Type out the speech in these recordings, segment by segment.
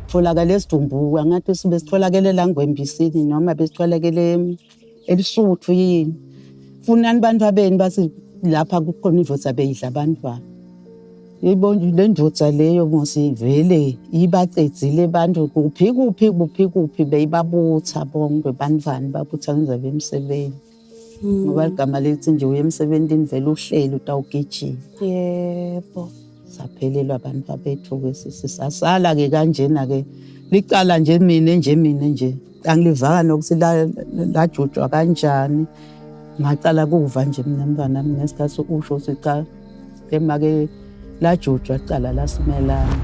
Tholakale isidumbu angathi sibe sitholakele la ngwembisini noma besitholakele elisuthu yini. Funani abantu abeni bathi lapha kukhona indvodza beyidla abantwana. Yebo le ndvodza leyo mos vele ibacedzile abantu kuphi kuphi kuphi kuphi beyibabutha bonke bantwana babutha ngendaba yemsebenzi. Ngoba igama lithi nje uye emsebenzini vele uhleli utawugijima. Yebo. Saphelelwa abantu babethu-ke sisasala-ke kanjena-ke licala nje mina nje mina nje angilivanga nokuthi lajutshwa kanjani ngacala kuva nje mina mntanami ngesikhathi usho ukuthi cha emake lajutshwa cala lasimelana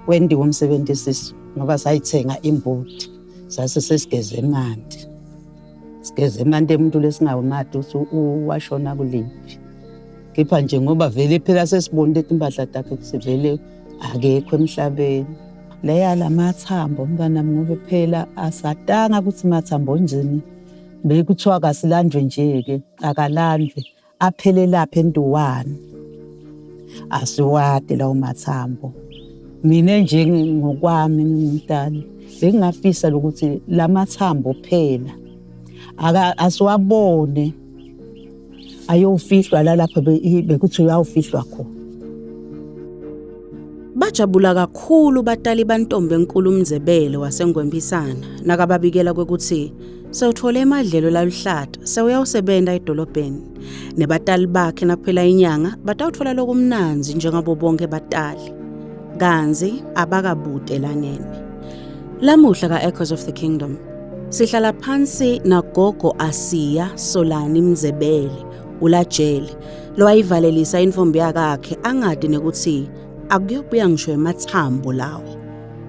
wendiwe umsebenzi sisi ngoba sayithenga imbuti sase sesigeze emanti sigeze emanti emuntu lesingawumati ukuthi washona kuliphi kepha nje ngoba vele phela sesibonile timpahla takhe ukuthi vele akekho emhlabeni leya lamathambo mntanami ngoba phela asatanga ukuthi mathambo njini bekuthiwa kasilandwe nje-ke akalandwe aphelelaphi enduwane asiwade lawo mathambo mina nje ngokwami ngingumdala bengingafisa lokuthi lamathambo phela aka asiwabone ayofihlwa la lapho bekuthi uyawufihlwa khona. Bajabula kakhulu batali bantombi enkulu uMndzebele waseNgwemphisana nakababikela kwekutsi sewutfole emadlelo laluhlata sewuyawusebenta edolobheni. Nebatali bakhe nakuphela inyanga batawutfola lokumnandzi njengabo bonke batali. Kantsi abakabute langene. Lamuhla ka-Echoes of the Kingdom sihlala phansi nagogo Asiya Solani Mndzebele uLajele lowayivalelisa intfombi yakakhe angati nekutsi akuyobuya ngisho ematsambo lawo.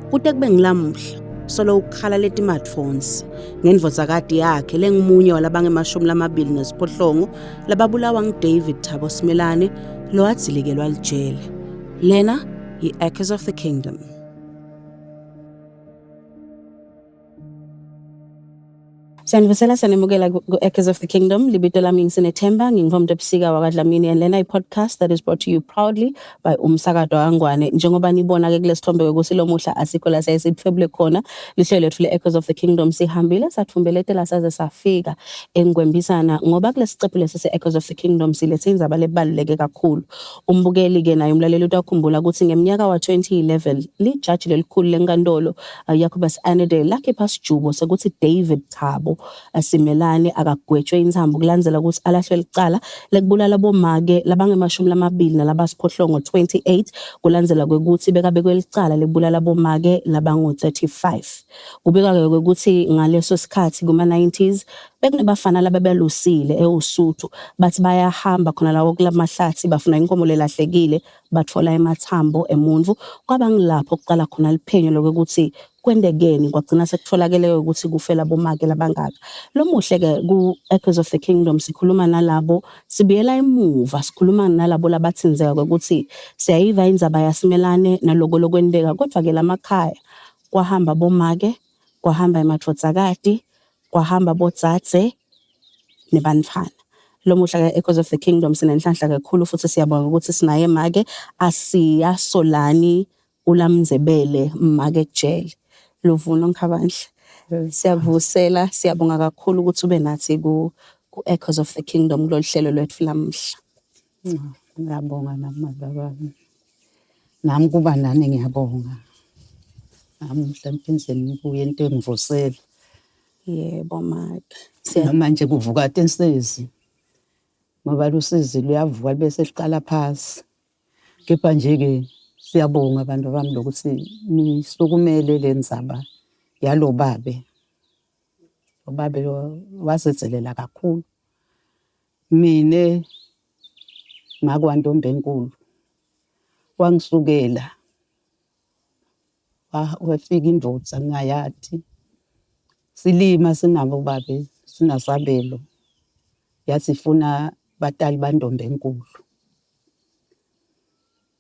Kute kube ngilamuhla solo ukhala letimatfonsi ngendvodzakati yakhe lengumunye walabangemashumi lamabili nesiphohlongo lababulawa nguDavid Thabo Simelane lowadzilikelwa lijele. Lena yi-Echoes of the Kingdom. Siyanivusela siyanimukela ku-Echoes of the Kingdom. Libito lami ngisinethemba ngingumntu ebusika wakadlamini and lena i-podcast that is brought to you proudly by umsakato wakangwane. Njengoba nibona-ke kule sithombe ukuthi lomuhla asikho la siyaye sithwebule khona lihlelo lethu le-Echoes of the Kingdom sihambile sathumbeletela saze safika engwembisana ngoba kulesi siqephu lesi se-Echoes of the Kingdom silethe indzaba lebaluleke kakhulu. Umbukeli-ke naye umlaleli utakhumbula ukuthi ngeminyaka wa-2011 lijaji lelikhulu lenkantolo uh, Jacobus Annedale lakhipha sijubo sekuthi David Thabo uh, Simelane akagwetshwe intsambo kulandzela ukuthi alahlwe licala lekubulala bomake labangemashumi lamabili nalabasiphohlongo 28 kulandzela kwekuthi bekabekwe licala lekubulala bomake labangu-35. Kubikwa-ke ukuthi ngaleso sikhathi kuma-90s bekunebafana labebelusile eUsuthu bathi bayahamba khona lawo kulamahlathi bafuna inkomo lelahlekile batfola emathambo emuntfu kwaba ngilapho kuqala khona liphenyo lokuthi kwentekeni kwagcina sekutfolakele ukuthi kufela bomake labangaka. Lomuhle-ke ku-Echoes of the Kingdom sikhuluma nalabo sibuyela emuva sikhuluma nalabo labathinzeka kwekuthi siyayiva indzaba yaSimelane naloko lokwenteka kodvwa-ke lamakhaya kwahamba bomake kwahamba emadvodzakati kwahamba bodzadze nebantfwana. Lomuhla ke Echoes of the Kingdom sinenhlanhla kakhulu futhi siyabonga ukuthi sinaye make Asiya Solani uLamndzebele make Jele. Luvuno Nkhabandle. Siyakuvusela, siyabonga kakhulu ukuthi ube nathi ku ku Echoes of the Kingdom kulolu hlelo lwethu lamuhla. Ngiyabonga nami babami. Nami kuba nani ngiyabonga. Nami mhlawumbe ngize ngibuye into engivusela. Yebo make. Noma nje kuvuka tinsizi ngoba lusizi luyavuka bese liqala phasi. Kepha nje-ke siyabonga bantu bami lokuthi nisukumele le ndzaba yalo babe. Ubabe wasedzelela kakhulu. Mina ngakwantombi enkulu wangisukela wafika indvodza ngingayati silima sinabo babe sinasabelo yathi ifuna batali bantombi enkulu.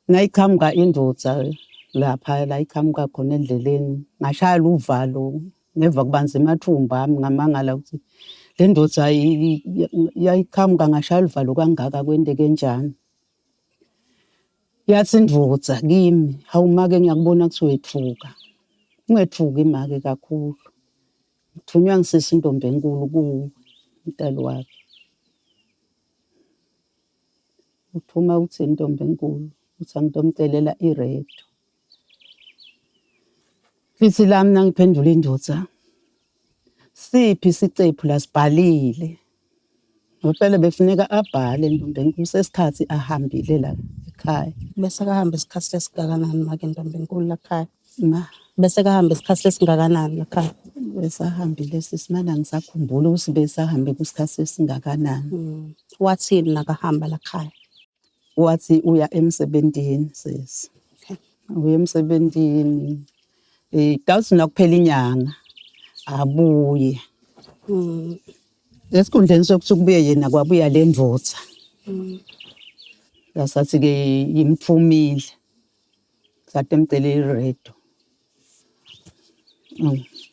Nayiqhamuka indvodza lapha la iqhamuka khona endleleni ngashaya uvalo ngeva kubanza emathumbu ami ngamangala ukuthi le ndvodza yayiqhamuka ngashaya uvalo kangaka kwenteke njani. Yathi indvodza kimi, hawu make ngiyakubona ukuthi wethuka. Ungethuki make kakhulu. Ngithunywa ngisisi intombi enkulu kuwe, umntali wakhe. Uthuma uthi intombi enkulu, uthi angitomcelela iredo. Lithi lami nangiphendula indoda, siphi isicephu lasibhalile? Ngoba befuneka abhale ntombi enkulu sesikhathi ahambile la ekhaya. Bese kahambe isikhathi lesingakanani make ntombi enkulu lakhaya? Ma Bese kahambe isikhathi lesingakanani lakhaya? Besahambile sisi mana angisakhumbuli ukuthi besahambe kusikhathi esingakanani. Wathini nakahamba lakhaya? Wathi uya emsebentini sisi. Okay. Uya emsebentini. Dawuthi nakuphela inyanga abuye. Esikhundleni sokuthi kubuye yena kwabuya le ndvodza. Yasathi-ke imphumile. Sathi emcele iredo.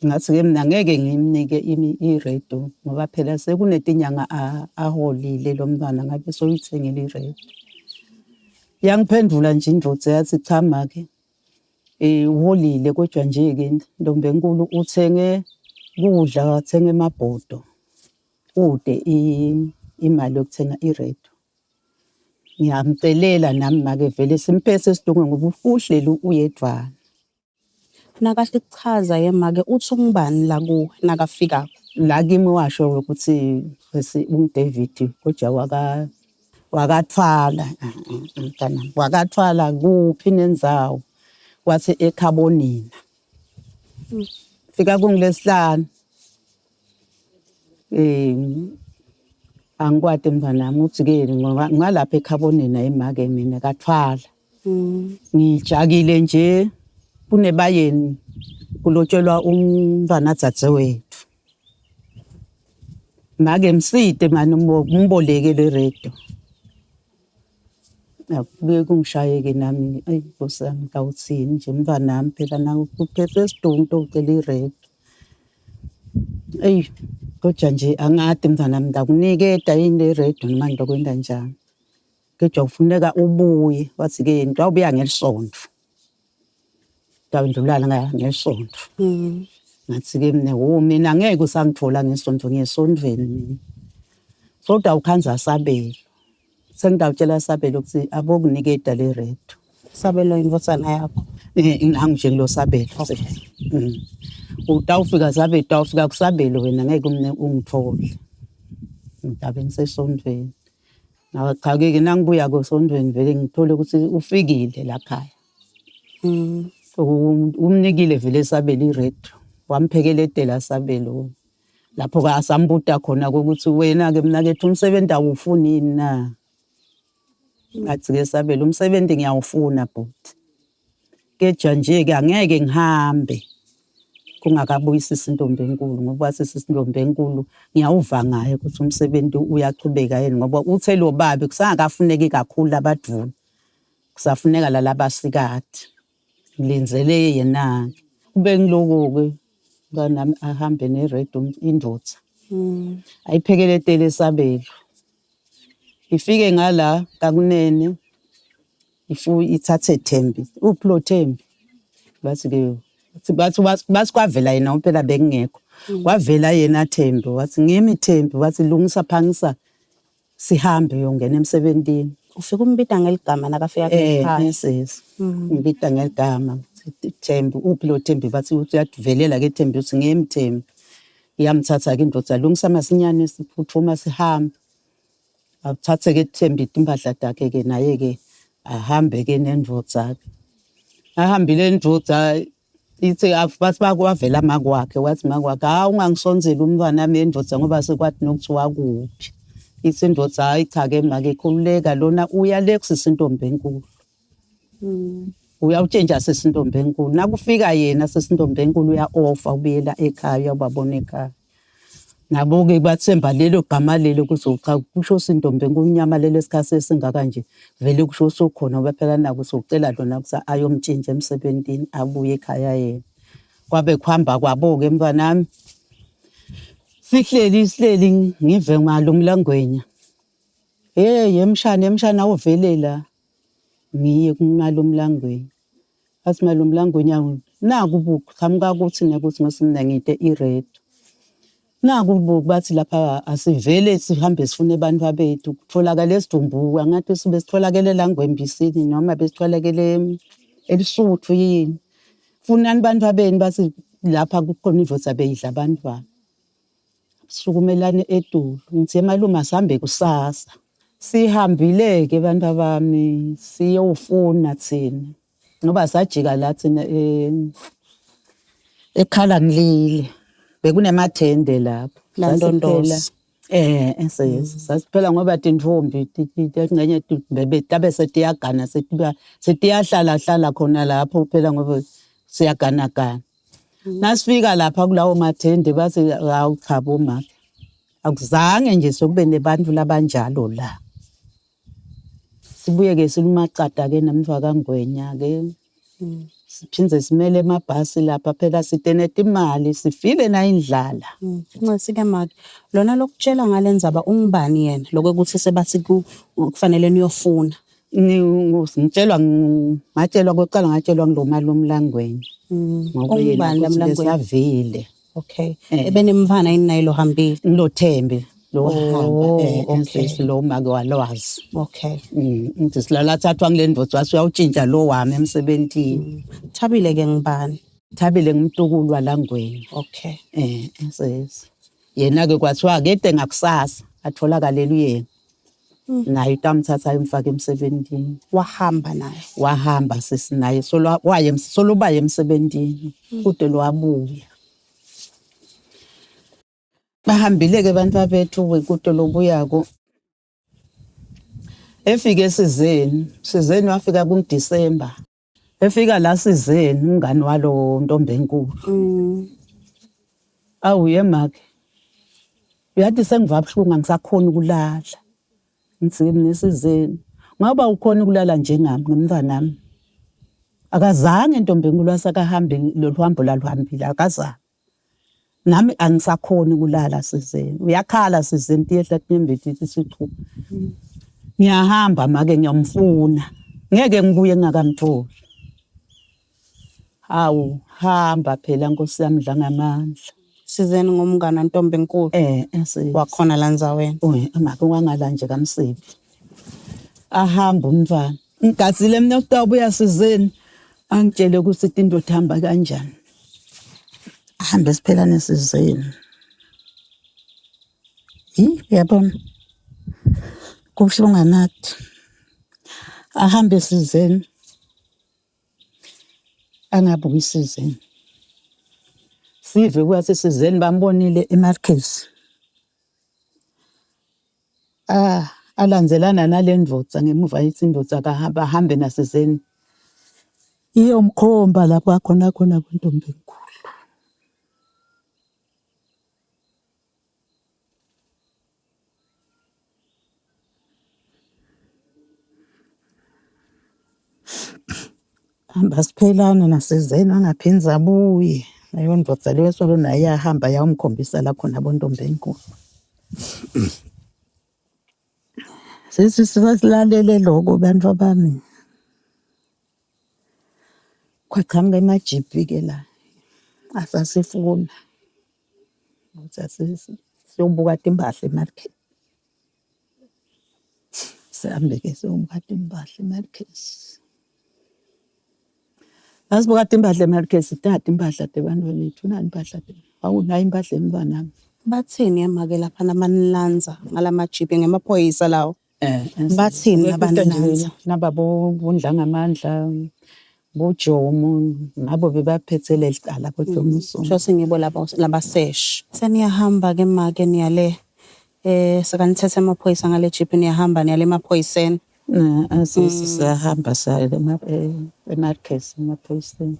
Ngathi-ke mina ngeke ngimnike iredo ngoba phela sekunetinyanga aholile lo mntwana ngabe soyithengile iredo. Yangiphendula nje indoda yathi cha make uholile kodwa nje-ke ntombi enkulu uthenge kudla wathenga emabhodo kude imali yokuthenga iredo. Ngiyamcelela nami make vele simphethe isidunge ngoba uhleli uyedwana. Nakahle kuchaza ye make uthi ungubani la kuwe nakafikako? La kimi washo ukuthi sesi unguDavid kodwa waka wakathwala mntanami wakathwala kuphi nendzawo wathi ekhabonina. Fika kungilesihlanu Eh angikwati mntanami uthi-ke ngoba ngalapha ekhabonina imake mina kathwala. Ngijakile nje kunebayeni kulotshelwa umntwana dzadzewethu. Make msite mani umboleke le radio. Akubuye kungishayeke nami eyi Nkosi yami ngawuthini nje mntanami phela nawe uphethe isidumbu ucela i-radio. Eyi kodwa nje angadi mntanami ndakuniketa yini le radio noma ngizokwenta njani. Kodwa kufuneka ubuye wathi-ke ngitawubuya ngelisonto. Ngitawendlulana ngesonto. Ngathi-ke mina wo mina angeke usangithola ngesonto ngiya esontweni mina. Kodwa ukhanza Sabelo. Sengitawutshela Sabelo ukuthi abokuniketa le radio. Sabelo indvodzana yakho. Nangu nje ngilo Sabelo. Utawufika Sabelo, utawufika kuSabelo wena ngeke ungithole. Ngitabe ngisesontweni. Cha-ke nangibuya esontweni vele ngithole ukuthi ufikile la khaya. Umnikile vele Sabelo i-radio, wamphekeletela Sabelo. Lapho-ke asambuta khona ukuthi wena-ke mnakethu umsebenzi awufuni yini na? Ngathi-ke Sabelo umsebenzi ngiyawufuna bhuti. Keja nje-ke angeke ngihambe kungakabuyisisi intombi enkulu ngoba wasisi intombi enkulu ngiyawuva ngaye ukuthi umsebenzi uyachubeka yini ngoba uthe lo babe kusangakafuneki kakhulu abadvuna kusafuneka lalabasikati. Ngilindele yena-ke. Kube ngiloko-ke mntanami ahambe ne-radio indoda ayiphekeletele esabelo. Ifike ngala kaKunene ithathe Thembi. Uphi lo Thembi? Bathi-ke bathi bathi kwavela yena ngoba phela bekungekho. Kwavela yena Thembi wathi ngimi Thembi wathi lungisa phangisa sihambe uyongena emsebentini. Ufike umbita ngeligama nakafika ekhaya. Yes, yes. Ngibita ngeligama Thembi uphi lo Thembi bathi uthi uyadivelela ke Thembi uthi ngimi Thembi. Iyamthatha ke indoda lungisa masinyane siphuthuma sihambe. Athathe ke Thembi impahla takhe ke naye ke ahambe ke nendoda ke. Ahambile indoda Ithi bathi bakwavela makwakhe wathi makwakhe hawu ungangisonzeli umntwana wami endoda ngoba sekwathi nokuthi wakuphi. Ithi indoda hayi cha-ke make khululeka lona uya le kusisi intombi enkulu. Uyawutshintsha sisi intombi enkulu. Nakufika yena sisi intombi enkulu uya-ofa ubuyela ekhaya uyawubabona ekhaya. Nabo-ke bathemba lelo gama lelo ukuthi cha kusho sintombi enkulu unyamalele isikhathi esingaka nje vele kusho usukhona ngoba phela naku sowucela lona ukuthi ayomtshintsha emsebenzini abuye ekhaya yena. Kwabe kuhamba kwabo-ke mntanami. Sihleli sihleli ngive ngalumlangwenya. Hey yemshana yemshana awuvele la. Ngiye kumalume Langwenya. Athi malume Langwenya naku buqhamuka kuthi nekuthi ngosi mina ngite i-radio. Naku buku bathi lapha asivele sihambe sifune abantu abethu kutholakale isidumbu angathi sibe sitholakele la ngwembisini noma besitholakele elisuthu yini. Funani abantu abenu bathi lapha kukhona ivothi abeyidla abantwana. Sukumelani etulu ngithi malume asihambe kusasa. Sihambile-ke bantu abami siyowufuna thina ngoba sajika la thina ekhala ngilile bekunemathende lapho. Landondosi. Eh, sasiphela ngoba tintfombi tingcenye tabe setiyagana setiyahlala hlala khona lapho phela ngoba siyaganagana. Nasifika lapha kulawo mathende bathi hawu cha bomake akuzange nje sokube nebantu labanjalo la. Sibuye-ke silumacada-ke namva kaNgwenya-ke. Siphinde simele emabhasi lapha phela siteneta imali sifile na indlala. Ncesi-ke make, lona lokutshela ngale ndzaba ungubani yena lokwekuthi sebathi kufanele niyofuna? Ngitshelwa ngatshelwa kokuqala ngatshelwa ngulo malume Langwenya. Ungubani lamlangweni? Savile. Okay. Ebenemfana yini naye lohambile? Ngilothembi lo wahamba Oh, okay. sisi lo make walwazi. Okay. Ngithi silala thathwa ngile ndoda wathi uyawutshintsha lo wami emsebentini. Thabile ke ngubani? Thabile ngumtukulu waLangwenya. Okay. Sisi. Yena-ke kwathiwa akede ngakusasa atholakale yena. Naye utamthatha ayomfaka emsebentini. Wahamba naye. Wahamba sisi naye solo waye solo baye emsebentini kude lwabuya. Bahambile-ke abantu abethu kude lobuyako. Efike esizeni, sizeni wafika kuDisemba. Efika la sizeni umngani walo ntombi enkulu. Awu yemake. Uyathi sengiva buhlungu angisakhoni ukulala. Ngithi mina sizeni. Ngoba ukhona ukulala njengami ngomntanami. Akazange intombi enkulu asakahambe lolu hambo laluhambile akazange. Nami angisakhoni ukulala sizeni. Uyakhala sizeni tiyehla tinyembeti sithu. Ngiyahamba make ngiyamfuna. Ngeke ngibuye ngingakamtholi. Hawu hamba phela Nkosi yami Dlangamandla. Sizeni ngomngani wantombi enkulu. Sisi. Wakhona la ndzaweni. Oy make wangala nje kaMsibi. Ahamba umntwana. Ngigazile mina utawubuya sizeni. Angitshele ukuthi into ihamba kanjani. Ahambe siphelane sizeni. Hi uyabona. Kubuhlungu nathi. Ahambe sizeni. Angabuyi sizeni. Sive kwathi sizeni bambonile eMarcus. Ah, alandzelana nale ndvodza ngemuva ithi indvodza akahamba ahambe nasizeni. Iyomkhomba lapho akhona khona kwintombi enkulu. Hamba siphelane nasizeni angaphindze abuye. Leyo ndvodza leyo solo naye iyahamba yawumkhombisa la khona bontombi enkulu. Sisi sasilalele lokho bantu bami. Kwaqhamuka emajiphi-ke la asasifuna ukuthi siyobuka timpahla emakethe. Sihambe-ke siyobuka timpahla emakethe. Nasibuka timpahla emakethe tati impahla tebantfu bethu nani impahla hawu nayi impahla yemntwanami. Bathini emake lapha namanilandza ngalamajiphi ngemaphoyisa lawo? Bathini nabantu? Naba boNdlangamandla, boJomo, nabo bebaphethe leli cala boJomo so. Sho ngibo laba labaseshi. Seniyahamba ke make niyale sekanithethe amaphoyisa ngale jeep niyahamba niyale emaphoyiseni. Siyahamba saya eMarcus emaphoyiseni.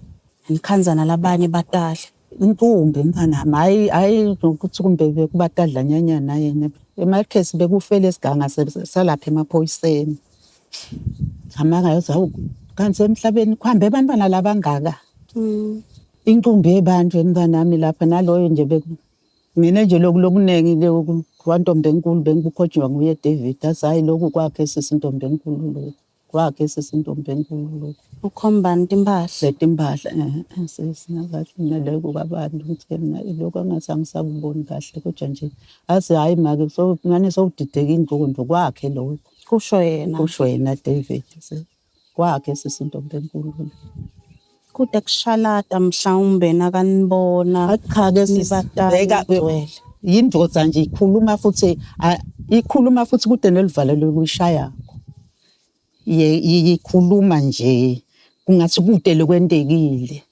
Nikhanza nalabanye batali. Intombi mntanami hayi hayi ukuthi kumbe bekubatadlanyanyana yena. eMarcus bekufele isiganga salapha emaphoyiseni. Amanga yazi hawu kanti emhlabeni kuhambe abantwana labangaka. Intombi yebantu emntanami lapha naloyo nje beku mina nje lokhu lokunengi lokhu kwantombi enkulu bengikukhonjwa nguye David athi hayi lokhu kwakhe sisi intombi enkulu lokhu. Kwakhe sisi intombi enkulu lokhu. Ukhombani timpahla? Letimpahla sisi ngathi mina lokhu kwabantu ukuthi mina lokhu angathi angisakuboni kahle kodwa nje athi hhayi make mane sewudideka ingqondo kwakhe lokho. Kusho yena. Kusho yena David. Kwakhe sisi intombi enkulu. Kude kushalata mhlawumbe nakanibona. Cha-ke sisi bheka yindoda nje ikhuluma futhi ikhuluma futhi kude neluvalo lokuyishayakho. Ikhuluma nje kungathi kude lokwentekile.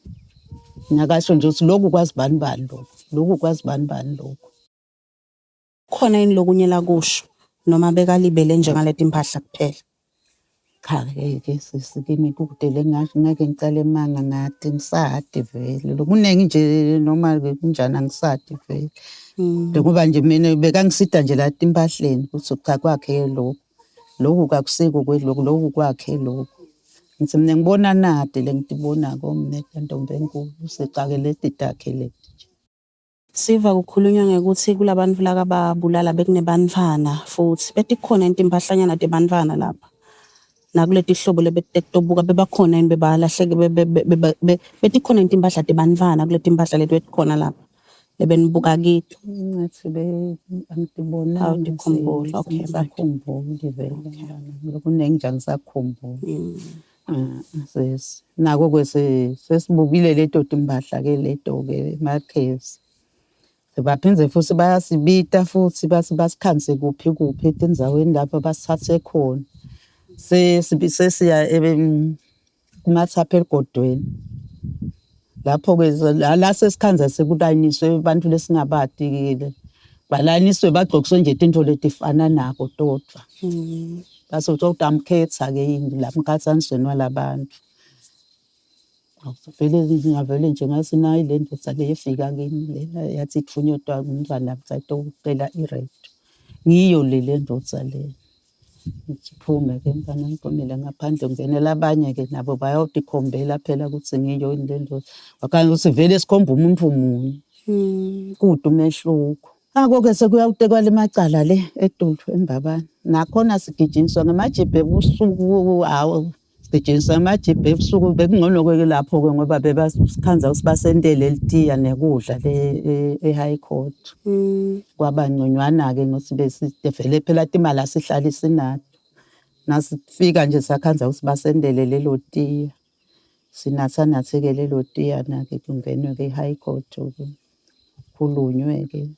Nakasho nje ukuthi lokhu kwazi bani bani lokhu, lokhu kwazi bani bani lokhu. Khona yini lokunye lakusho noma bekalibele nje ngaleti mpahla kuphela? Cha ke sisi kimi kude le ngasho ngeke ngicale emanga ngathi ngisadi vele. Lokuningi nje noma kunjani angisadi vele. Ngoba nje mina bekangisida nje la empahleni ukuthi cha kwakhe lokhu. Lokhu kakusiko kwelokhu, lokhu kwakhe lokhu. Ngithi mina ngibona nade le ngitibonako mina ntombi enkulu sicake leti takhe leti nje. Siva kukhulunywa ngekuthi kulabantu lakababulala bekunebantfwana futhi betikhona yini timpahlanyana tebantfwana lapha nakuleti hlobo lebetitobuka bebakhona yini bebalahleke betikhona yini timpahla tebantfwana kuleti mpahla leti betikhona lapha lebenibuka kito? Ngathi be angitibonanga Awutikhumbuli, okay, right. Angisakhumbuli vele lokuningi nje angisakhumbuli. Sesi nako-ke sesibukile leto timpahla-ke leto-ke emakhesi. Baphinde futhi bayasibita futhi bathi basikhanze kuphi kuphi etindzaweni lapho basithathe khona. Sesiya kumathapha eligodweni. Lapho-ke la sesikhanza sekulayiniswe abantu lesingabati-ke. Balayiniswe bagcokiswe nje tintfo letifananako todvwa. Base kuthiwa utamkhetha-ke yini la mkhathanisweni walabantu. Vele ngavele nje ngathi nayi le ndoda le efika kimi lena yathi ithunywa umntwana ayitocela i-radio. Ngiyo le le ndoda le. Ngithi phume-ke mntwana ngiphumele ngaphandle ngingenela abanye-ke nabo bayotikhombela phela ukuthi ngiyo yini le ndoda. Kwakhanya ukuthi vele sikhomba umuntu munye. Kude umehluko. Ngakho-ke sekuyawutekwa lemacala le etulu eMbabane. Nakhona sigijinyiswa ngamajibhe ebusuku, hawu sigijinyiswa ngamajibhe ebusuku bekungcono-ke lapho-ke ngoba bebasikhanza ukuthi basentele litiya nekudla le e-High Court. Kwaba ngconywana-ke ngokuthi besivele phela timali asihlali sinato. Nasifika nje sakhanza ukuthi basentele lelo tiya. Sinatha nathi-ke lelo tiya na-ke kungenwe-ke e-High Court-ke kukhulunywe-ke.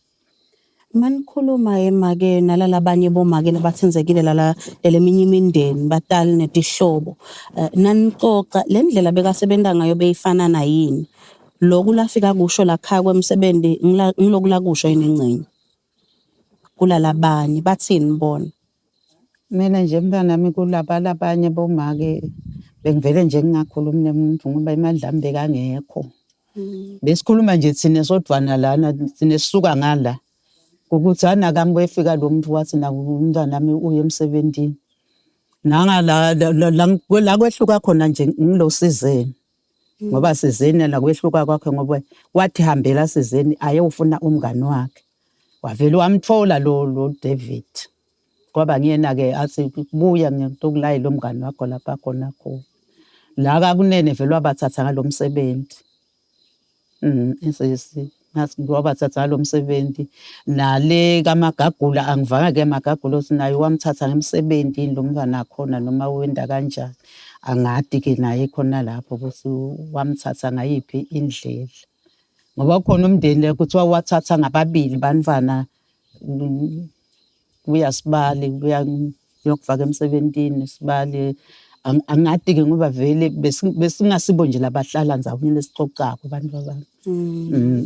Manikhuluma make nalalabanye bomake labatsintsekile lala leminye imindeni batali netihlobo nanicoca le ndlela bekasebenta ngayo beyifana nayini? Loku lafika kusho lakhaya kwemsebenti ngiloku lakusho yini ingcenye kulalabanye bathini bona? Mina nje mntanami kulaba labanye bomake bengivele nje ngingakhulumi nemuntu ngoba imandla ami bekangekho. Besikhuluma nje thina sodvwana lana thina sisuka ngala ukuthi anakami wefika lo muntu wathi na umntwanami uye emsebenzini. Nangala la kwehluka khona nje ngilo sizeni. Ngoba sizeni la kwehluka kwakhe ngoba wathi hambela sizeni ayofuna umngani wakhe. Wavele wamthola lo David. Kwaba nguyena-ke athi buya ngitokulayela umngani wakho lapha khona khona. La kaKunene vele wabathatha ngalo msebenzi. Wabathatha ngalo msebenzi. Nale kaMagagula angivanga-ke Magagula ukuthi naye wamthatha ngemsebenzi yini lo mntwana wakhona noma wenda kanjani. Angati-ke naye khona lapho ukuthi wamthatha ngayiphi indlela. Ngoba kukhona umndeni kuthiwa wathatha ngababili bantwana kuya sibali kuya kuyokufaka emsebentini sibali angati-ke ngoba vele besingasibo nje labahlala ndzawonye lesicocako abantu babami.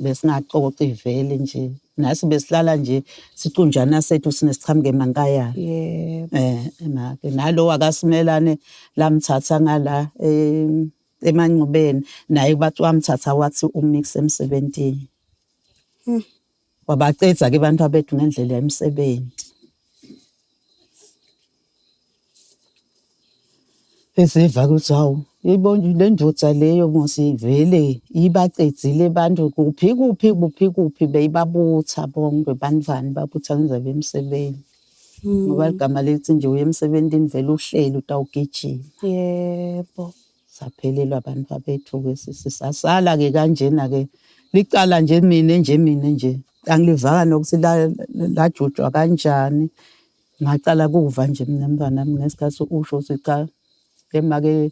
Besingacoci vele nje. Nasi besihlala nje sicunjana sethu sinesichamuke emankayana. Yebo. Make nalo akaSimelane lamthatha ngala eMancubeni naye bathi wamthatha wathi umix emsebentini. Wabacedza-ke abantu abethu ngendlela yemisebenzi. Besiva ukuthi hawu ibona le ndoda leyo mos vele ibacedzile abantu kuphi kuphi kuphi kuphi beyibabutha bonke bantwana babutha ngendlela yemisebenzi. Ngoba ligama lithi nje uya emsebentini vele uhleli utawugijima. Yebo. Saphelelwa abantu bethu-ke sisi, sasala-ke kanjena-ke. Licala nje mina nje mina nje angilivanga nokuthi lajutshwa kanjani. Ngacala kuva nje mina mntanami ngesikhathi usho ukuthi cha, ema-ke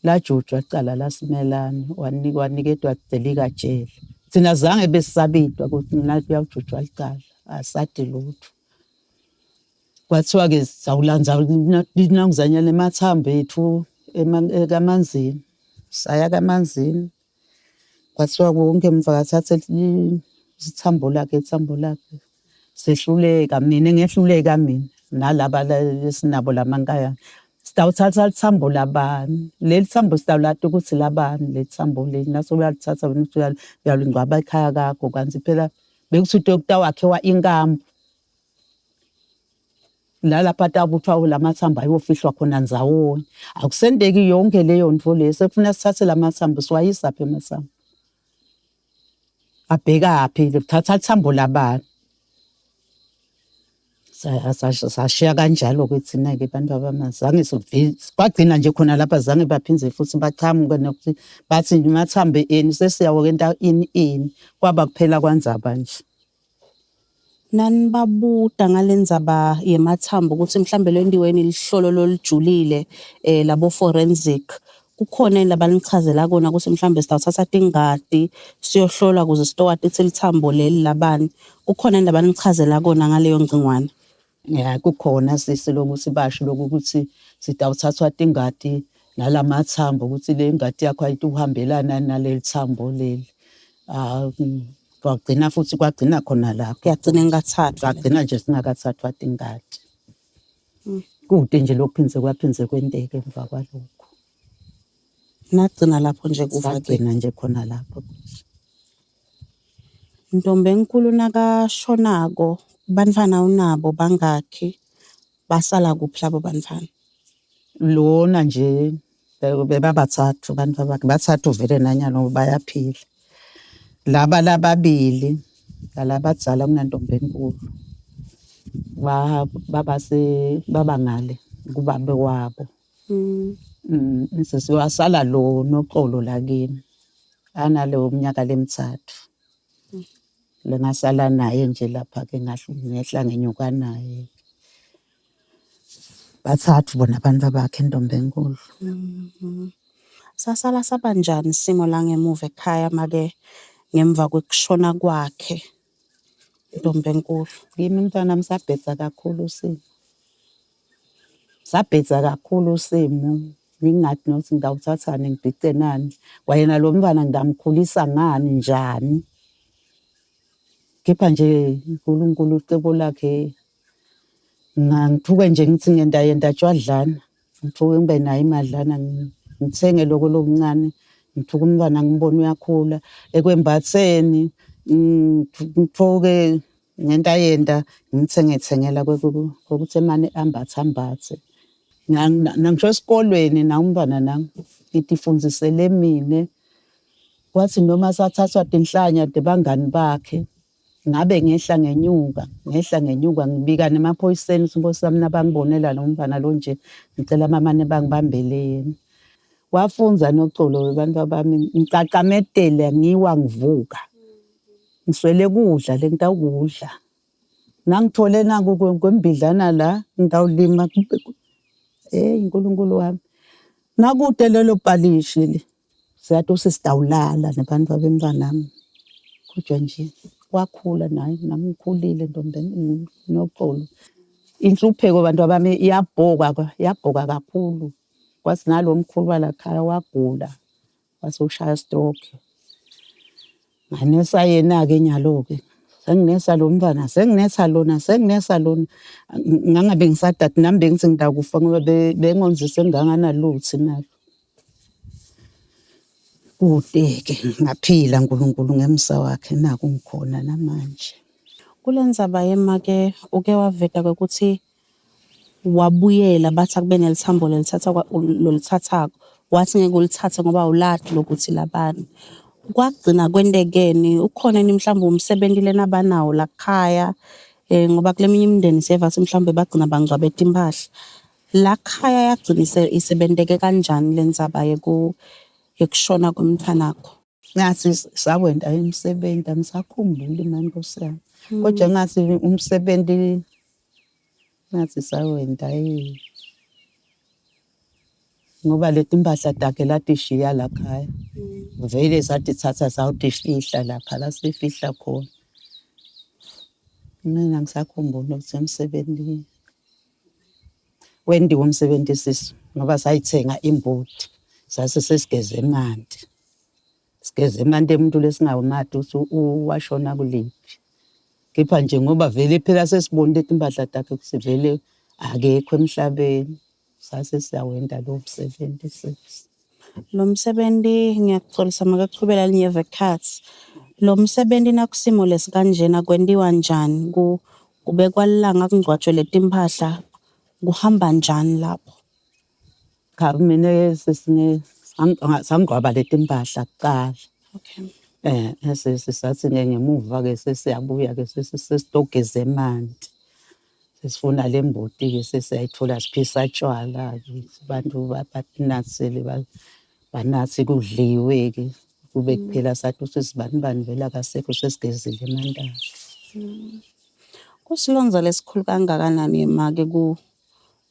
lajutshwa icala laSimelane, waniketwa dilikajele. Thina zange besisabidwa ukuthi nathi kuyawujutshwa licala, asadi lutho. Kwathiwa-ke sawulanza inanguzanyana emathambo ethu kaManzini. Saya kaManzini, kwathiwa wonke umuntu akathathe ithambo lakhe, ithambo lakhe. Sehluleka mina ngehluleka mina nalaba esinabo lamankayana. Sitawuthatha lithambo labani? Leli thambo sitawulati ukuthi labani leli thambo leli. Nase uyalithatha wena uthi uyalingcwaba ekhaya kakho kanti phela bekuthi kutawakhiwa inkambu. Nalapha atabutfwa lamathambo ayofihlwa khona ndzawonye. Akusenteki yonke leyo ntfo leyo, sekufuna sithathe lamathambo siwayisaphi amathambo? Abhekaphi? Thatha lithambo labani? Sashiya kanjalo-ke thina-ke bantu abamazange kwagcina nje khona lapha zange baphinde futhi bachamuke nokuthi bathi mathambo enu sesiyawenta ini ini, kwaba kuphela kwandzaba nje. Nanibabuta ngale ndzaba yemathambo ukuthi mhlambe lentiweni lihlolo lolujulile labo forensic, kukhona yini labanichazela kona ukuthi mhlambe sitawuthatha tingati siyohlolwa ukuze sitowati ukuthi lithambo leli labani? Kukhona yini labanichazela kona ngaleyo ngcingwane? Ya, kukhona sisi lokuthi basho lokhu ukuthi sitawuthathwa tingati nalamathambo ukuthi le ngati yakho ayituhambelana naleli thambo leli. Ah, kwagcina futhi kwagcina khona lapho. Yagcina ingathathwa. Kwagcina nje singakathathwa tingati. Kude nje lokuphindze kwaphindze kwenteke emva kwalokho. Nagcina lapho nje kuva ke. Sagcina nje khona lapho. Ntombi enkulu nakashonako bantfwana unabo bangakhi? Basala kuphi labo bantfwana? Lona nje bebabathathu abantu bakhe, bathathu vele nanyalo bayaphila. Laba lababili lalabadzala kunantombi enkulu baba ngale kubabe wabo. Wasala lo Noxolo la kimi analo minyaka lemithathu. Lengasala naye nje lapha-ke ngehla ngenyuka naye. Bathathu bona abantu bakhe intombi enkulu. Sasala sabanjani isimo la ngemuva ekhaya make ngemva kwekushona kwakhe ntombi enkulu? Kimi mntanami sabhedza kakhulu isimo. Sabhedza kakhulu isimo. Ngingathi nokuthi ngitawuthathani ngibhice nani. Kwayena lo mntwana ngitamkhulisa ngani njani? Kepha nje uNkulunkulu icebo lakhe ngithuke nje ngithi ngenta yenta tshwadlana. Ngithuke ngibe nayo imadlana ngithenge lokho lokuncane. Ngithuke umntwana ngibone uyakhula. Ekwembatheni ngithuke ngenta yenta ngimthengethengela kokuthi emane ambathe ambathe. Nangisho esikolweni na umntwana nami ngitifundisele mina. Kwathi noma sathathwa tinhlanya tebangani bakhe, ngabe ngehla ngenyuka, ngehla ngenyuka ngibika nemaphoyiseni ukuthi Nkosi yami nabangibonela lo mntwana lo nje ngicela bamane bangibambele yena. Wafunza Noxolo bantu bami, ngicacamedele ngiwa ngivuka. Ngiswele kudla le ngitawukudla. Nangithole naku kwembidlana la ngitawulima. Hey Nkulunkulu wami. Nakude lelo palishi le. Siyathi ukuthi sitawulala nabantu babemntwanami. Kodwa nje wakhula naye nami ngikhulile ntombi Noxolo. Inhlupheko bantu bami iyabhoka, iyabhoka kakhulu. Kwathi nalo mkhulu walakhaya wagula wase ushaya stroke. Nganesa yena-ke nyalo-ke. Senginesa lo mntwana, senginesa lona, senginesa lona. Ngangabe ngisadadi nami bengithi ngitakufa ngoba bengonzise nginganganalutho nalo. Kude-ke ngaphila uNkulunkulu ngemsa wakhe naku ngikhona namanje. Kule ndzaba yema-ke uke waveta kwekuthi wabuyela bathi akube nelithambo lelithatha lolithathako, wathi ngeke ulithathe ngoba awulati lokuthi labani. Kwagcina kwentekeni? Ukhona yini mhlawumbe umsebenzi lena abanawo la kukhaya Ngoba kuleminye imindeni siyeva mhlawumbe bagcina bangcwabe timpahla. La khaya yagcina isebenteke kanjani le ndzaba yekushona kwemntfwanakho? Ngathi sawenta imisebenzi, angisakhumbuli mani Nkosi yami. Kodwa ngathi umsebenzi ngathi sawenta yini. Ngoba leti mpahla takhe latishiya lakhaya. Vele satithatha sawutifihla lapha la sifihla khona. Mina angisakhumbuli ukuthi emsebenzini. Wendiwe umsebenzi sisi ngoba sayithenga imbuti sase sesigeze emanti. Sigeze emanti emuntu lesingawumati ukuthi washona kuliphi. Kepha nje ngoba vele phela sesibonile timpahla takhe ukuthi vele akekho emhlabeni. Sase siyawenta lowo msebenzi sisi. Lo msebenzi ngiyakuxolisa makachubela linyeve ekhatsi. Lo msebenzi nakusimo lesikanjena kwentiwa njani? Kubekwa lilanga kungcwatshwe letimpahla kuhamba njani lapho? Cha mina sisi sangcwaba letimpahla kuqala. Okay. Sisi sathi-ke ngemuva-ke sesiyabuya-ke sesitogeza emanti. Sesifuna le mbuti-ke sesiyayithola siphisa tshwala-ke abantu batinathele banathe kudliwe-ke kube kuphela sathi ukuthi sibani bani vele akasekho sesigezile emanti akhe. Kusilonza lesikhulu kangakanani make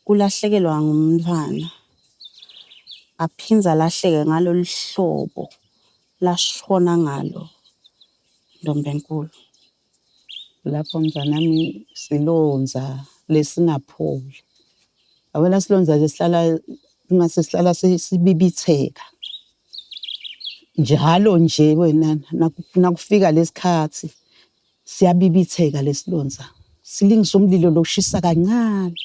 kulahlekelwa ngumntfwana aphindze alahleke ngalolu hlobo lashona ngalo Ntombenkulu? Lapho mntanami silonza lesingapholi. Yabona silonza lesihlala ingase sihlala sibibitheka. Njalo nje wena nakufika lesikhathi siyabibitheka lesilonza. Silingisa umlilo loshisa kancane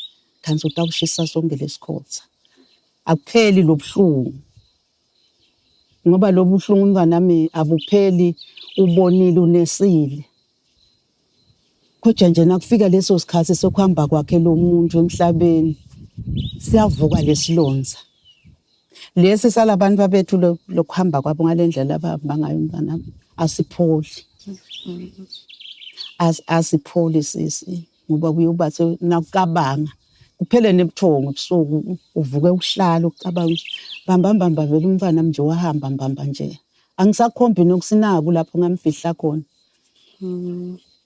kanti utawushisa sonke lesikhotha. Akupheli lobuhlungu. Ngoba lobu buhlungu mnganami abupheli ubonile unesile. Kodwa nje nakufika leso sikhathi sokuhamba kwakhe lo muntu emhlabeni siyavuka lesilonza. Lesi salabantu babethu lokuhamba kwabo ngale ndlela abahamba ngayo mntanami asipholi. Asipholi sisi ngoba kuyoba nakucabanga kuphele nebuthongo ebusuku uvuke uhlala ucabanga ukuthi bamba mbamba vele umntwana nje wahamba mbamba nje angisakhombi nokusinaku lapho ngamfihla khona.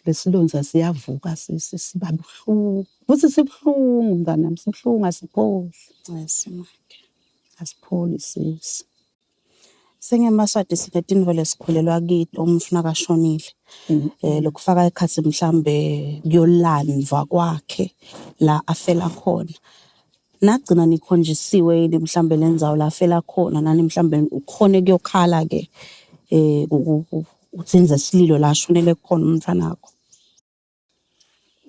Lesilonza siyavuka sisi siba buhlungu futhi sibuhlungu mntanami sibuhlungu asipholi. Yes, make. Asipholi sisi. SingemaSwati sinetintfo lesikhulelwa kito umuntfu nakashonile. Lokufaka ekhatsi mhlambe kuyolandvwa kwakhe la afela khona. Nagcina nikhonjisiwe yini mhlambe lendzawo la afela khona nani mhlambe ukhone kuyokhala ke utsindze sililo la ashonele khona umntfwanakho?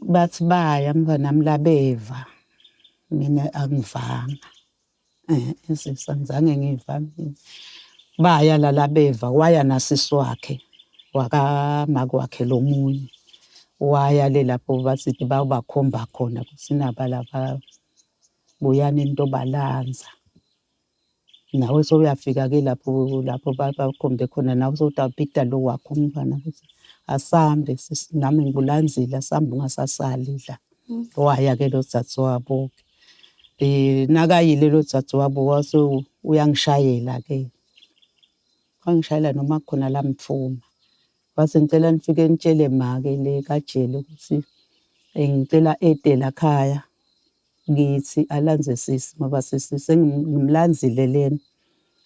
Bathi baya mntanami labeva mina angivanga. Sisi angizange ngiva mina. Baya la labeva waya nasisi wakhe wakamake wakhe lo munye. Waya le lapho bathi bayobakhomba khona ukuthi naba laba buyani nitobalandza. Nawe sewuyafika-ke lapho lapho bakhombe khona nawe sewutawupita lo wakho umntwana ukuthi asambe sisi nami ngikulandzile asambe ungasasali la. Waya-ke lo dzadzewabo-ke. Nakayile lo dzadzewabo wase uyangishayela-ke. Wangishayela noma kukhona la mtfuma. Wathi ngicela nifike nitshele make le kajele ukuthi ngicela ete lakhaya kithi alandze sisi ngoba sisi sengimlandzile lena.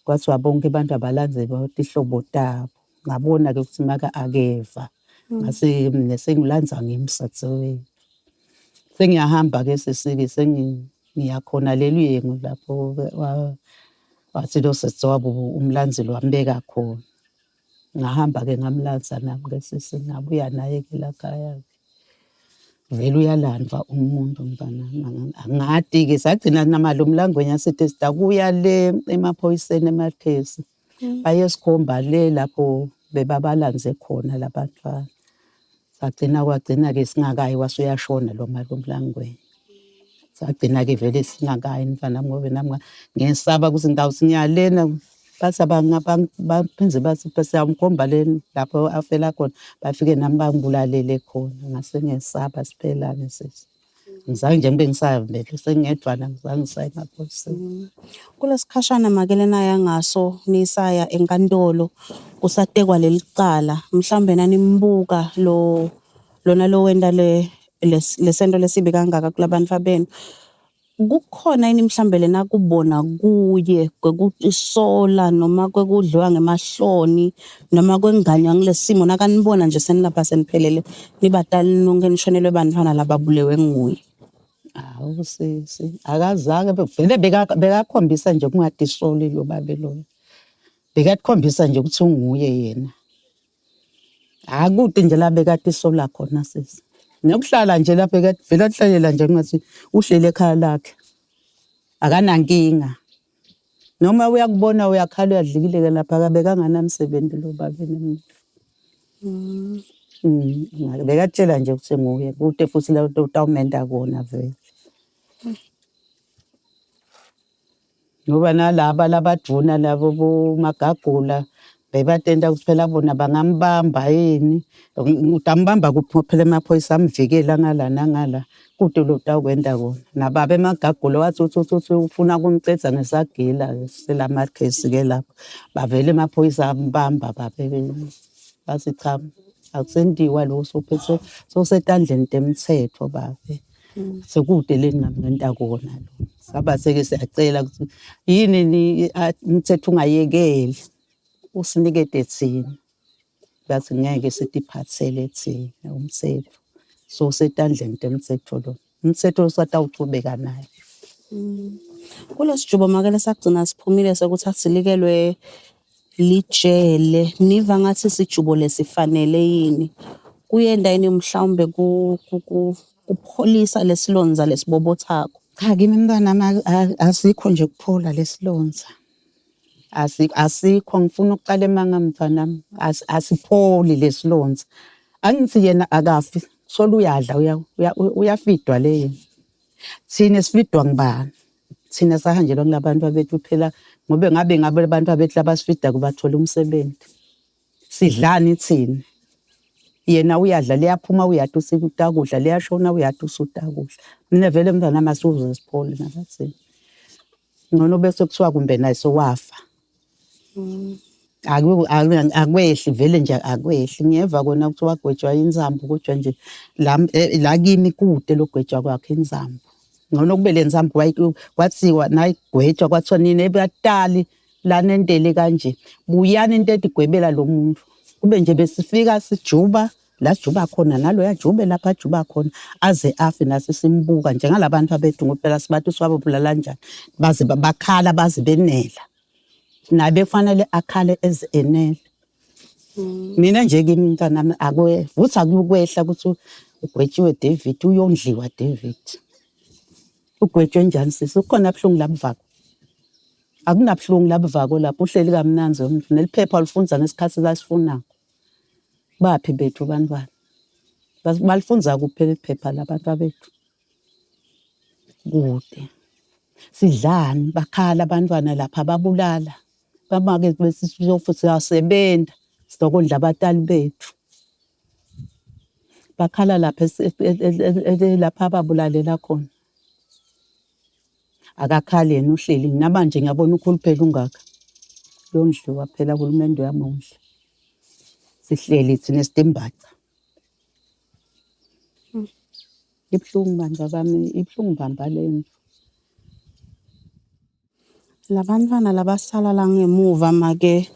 Kwathiwa bonke abantu abalandze tihlobo tabo. Ngabona-ke ukuthi maka akeva. Ngase mina sengilandza ngimsathiwe. Sengiyahamba-ke sisi-ke sengiyakhona leli yengu lapho wathi lo sisi wabo umlandzile wambeka khona. Ngahamba-ke ngamlandza nami-ke sisi ngabuya naye-ke lakhaya-ke. Vele uyalandwa umuntu mntanami angati-ke sagcina namalume LaNgwenya sithi sidakuya le emaphoyiseni emakhesi bayesikhomba le lapho bebabalandze khona labantwana. Sagcina kwagcina-ke singakayi wase uyashona lo malume LaNgwenya. Sagcina-ke vele singakayi mntanami ngoba nami ngesaba ukuthi ngitawuthi ngiyalena. Bathi baphinde bathi siyamkhomba le lapho afela khona, bafike nami bangibulalele khona. Ngase ngiyesaba siphelane sisi. Ngizange nje ngibe ngisavele sengingedwana ngizange ngisaye emaphoyiseni. Kulesikhashana make lenaya ngaso nisaya enkantolo kusatekwa leli cala mhlawumbe nanimbuka lo lona lo wenta le lesento lesibi kangaka kulabantu benu kukhona yini mhlambe lena kubona kuye kwekutisola noma kwekudliwa ngemahloni noma kwenganywa ngilesimo nakanibona nje senilapha seniphelele nibatali nonke nishonelwe bantfwana lababulewe nguye? Hawu sisi, akazange vele bekakhombisa nje ukungatisoli lo babe loyo. Bekakhombisa nje ukuthi unguye yena. Akude nje la bekatisola khona sisi. Nokuhlala nje lapha vele ahlalela nje kungathi uhleli ekhaya lakhe. Akanankinga. Noma uyakubona uyakhala uyadlikileka lapha akabekanganamsebenzi lo babe nomuntu. Bekatshela nje ukuthi nguye kude futhi la utawumenta kona vele. Ngoba nalaba labadvuna labo bomagagula bebatenta ukuthi phela bona bangambamba yini. Utambamba kuphi ngoba phela emaphoyisa amvikela ngala nangala kude lo utawukwenta kona. Nababa emagagula wathi uthi uthi uthi ufuna kumcedza ngesagila selamakhesi-ke lapho. Bavele emaphoyisa ambamba babe bathi cha akusentiwa lo sophethe sowusetandleni temthetho babe. Sekude le ngingamenta kona lo. Saba seke siyacela ukuthi yini ni umthetho ungayekeli usinikete thina. Bathi ngeke sitiphathele thina umthetho. So usetandleni temthetho lo. Umthetho usatawuchubeka naye. Kulesijubo make lesagcina siphumile sokuthi asilikelwe lijele niva ngathi sijubo lesifanele yini? Kuyenda yini mhlawumbe kupholisa lesilonza lesibobothako? Cha kimi mntwanami asikho nje ukuphola lesilonza. Asikho ngifuna ukuqala emanga mntwanami asipholi lesilonza. Angithi yena akafi solo uyadla uyafidwa le yena. Thina sifidwa ngubani? Thina sahanjelwa kulabantu abethu phela ngobe ngabe ngabe abantu abethu labasifidako bathola umsebenzi. Sidlani thina? Yena uyadla liyaphuma uyati usutakudla liyashona uyati usutakudla. Mina vele mntwanami asizuze siphole nabathini. Ngcono bese kuthiwa kumbe naye sowafa. Akwehli vele nje akwehli. Ngiyeva kona ukuthi wagwetshwa inzambo kodwa nje la la kimi kude lokugwetshwa kwakhe inzambo. Ngcono kube le nzambo kwathiwa nayigwetshwa kwathiwa nina batali lanentele kanje buyani into etigwebela lo muntu. Kube nje besifika sijuba la sijuba khona nalo yajube lapha ajuba khona aze afe nasi simbuka njengalabantu abethu ngoba phela sibathi siwababulala kanjani baze bakhala baze benela. Naye bekufanele akhale eze enele. Mina nje kimi mntanami futhi akukwehla ukuthi ugwetshiwe David uyondliwa David. Ugwetshwe njani sisi? Kukhona buhlungu la buvako. Akunabuhlungu la buvako lapho uhleli kamnandzi umuntu neliphepha ulifunza ngesikhathi lasifunako. Baphi bethu bantwana? Balifunza kuphi leli phepha labantu abethu? Kude. Sidlani? Bakhala abantwana lapha babulala. Bamake siyasebenza sizokondla abatali bethu. Bakhala lapha lapha ababulalela khona. Akakhali yena uhleli namanje ngiyabona ukhuluphele ungaka. Yondliwa phela uhulumende uyamondla. Sihleli thina sitimbaca. Ibuhlungu bandla bami, ibuhlungu mbamba lento. Labantwana labasala la ngemuva make